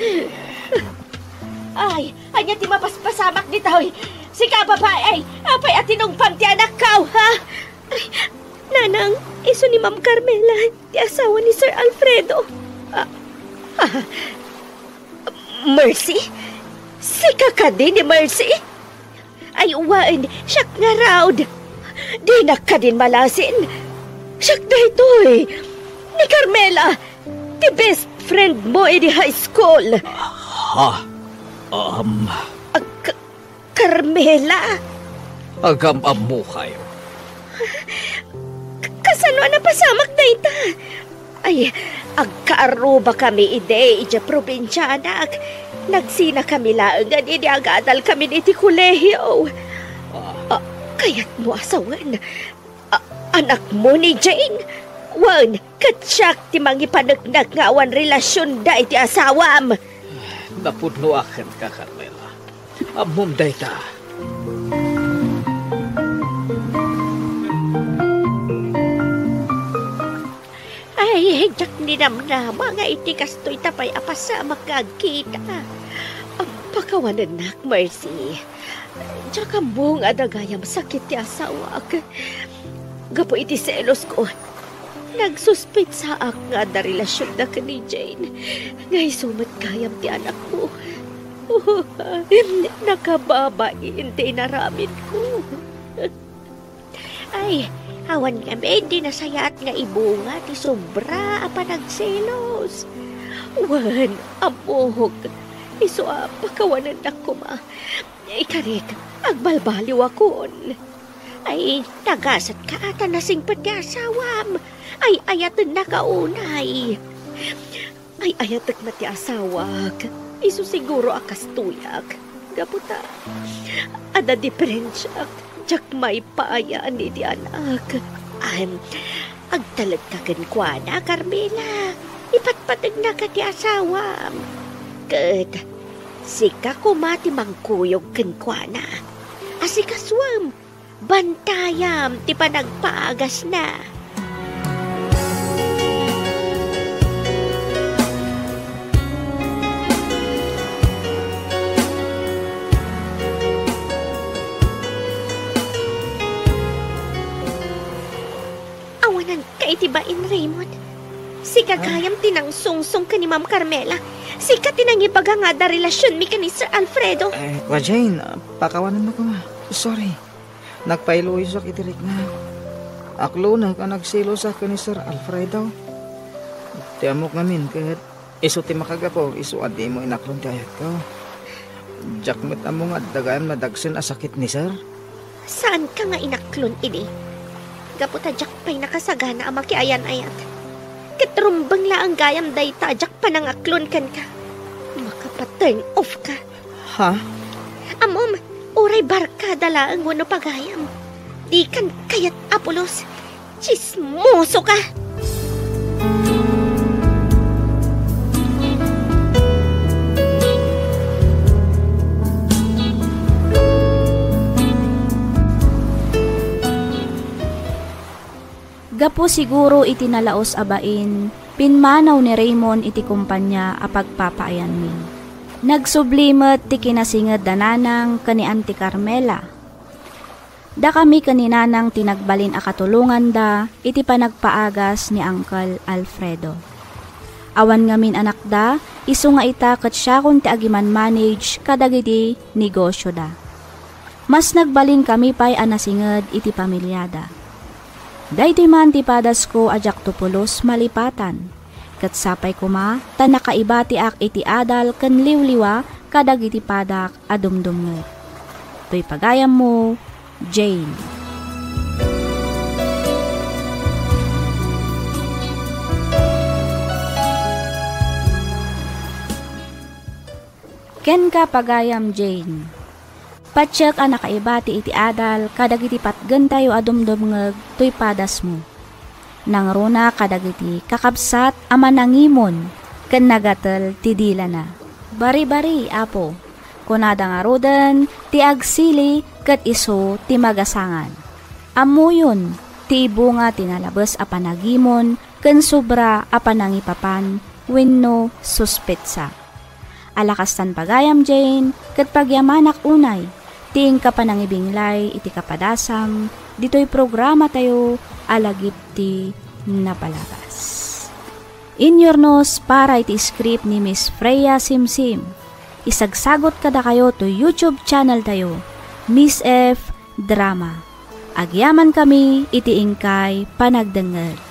Ay, ania ti mapaspasamak ditoy? Sika, babai, apay a tinungpam ti anakko, ha? Ay, nanang, isu ni Ma'am Carmela, ti asawa ni Sir Alfredo. Ah, ah, Mercy? Sika kadi ni Mercy? Ay, wen, siak ngarud. Dinak kadin malasin. Siak daytoy. Ni Carmela, ti best friend mo idi high school. Ha? Um. Ag-, Carmela? Agam-ammokayo. K-, kasano a napasamak dayta? Ay, agkaarrubakami idi idiay probinsia, anak. Nagsinakami laengen idi agadalkami iti kolehiyo. Ah. Ah, kayatmo a sawen? Ah, anakmo ni Jane? Wen, ket siak ti mangipaneknek nga awan relasionda iti asawam. Napudnoak kenka, Carmela. Ammom dayta. Ay, diak ninamnama nga iti kastoy ta pay a pasamak nga agkita. Pakawanennak, Mercy. Diak ammo nga adda gayam sakit ti asawak. Gapu iti selosko, nagsuspetsaak nga adda relasionda ken ni Jane, nga isu met gayam ti anakmo. Nakababain ti inaramidko. Ay, awan ngamin ti nasayaat nga ibunga ti sobra a panagselos. Wen, ammok, isu a pakawanennak koma. Ikarik, agbalbaliwakon. Ay, nagasatka a ta nasingpet ti asawam. Ay-ayatennaka unay. Ay-ayatek met ti asawak. Isu siguro a kastoyak. Gapu ta adda diferensiak. Diak maipaayaan iti anak. Am, agtalekka kenkuana, Carmela. Ipatpategnaka ti asawam. Ket sika koma ti mangkuyog kenkuana. Asikasuem. Bantayam ti panagpaagasna. iti bain, Raymond. Sika Ah. gayam ti nangsungsong ken ni Ma'am Carmela. Sika ti nangibaga nga adda relasionmi ken ni Sir Alfredo. Eh, Kua Jane, ah, pakawanenmo koma. Sorry. Nagpailuyosak iti riknak. Aklonek a nagselosak ken ni Sir Alfredo. Ti ammok ngamin ket isu ti makagapu, isu a dimo inaklon ti ayatko. Diak met ammo nga adda gayam nadagsen a sakit ni Sir. Saanka nga inaklon idi? Gapu ta diak pay nakasagana a makiayan-ayat. Ket rumbeng laeng gayam dayta a diak panangaklon kenka. Makapa-turn off ka. Ha? Ammom, uray barkada laeng wenno pagayam. Dikan kayat a pulos. Tsismoso ka! Gapu siguro iti nalaus a bain, pimmanaw ni Raymond iti kompania a pagpapaayanmi. Nagsubli met ti kinasinged da Nanang ken ni Auntie Carmela. Dakami ken ni Nanang ti nagbalin a katulonganda iti panagpaagas ni Uncle Alfredo. Awan ngamin anakda, isu nga ita ket siakon ti agiman-manage kadagiti negosyoda. Mas nagbalinkami pay a nasinged iti pamiliada. Daytoy man ti padasko a diakto pulos malipatan. Ket sapay koma ta nakaibatiak iti adal ken liwliwa kadagiti padak a dumdumngeg. Toy pagayammo, Jane. Kenka, pagayam Jane. Patiek a nakaibati iti adal kadagiti patgentayo a dumdumngeg toy padasmo. Nangruna kadagiti kakabsat a manangimon ken nagatel ti dilana. Baribari, Apo, kunada ngaruden ti agsili ket isu ti magasangan. Ammoyon ti ibunga ti nalabes a panagimon ken sobra a panangipapan wenno suspetsa. Ala kastan pagayam Jane, ket pagyamanak unay ti inka panangibinglay iti kapadasam ditoy programatayo a Lagip ti Napalabas. Inyurnos para iti script ni Miss Freya Simsim. Isagsagot kadakayo to YouTube channel tayo, Miss F Drama. Agyaman kami iti inkay panagdengngeg.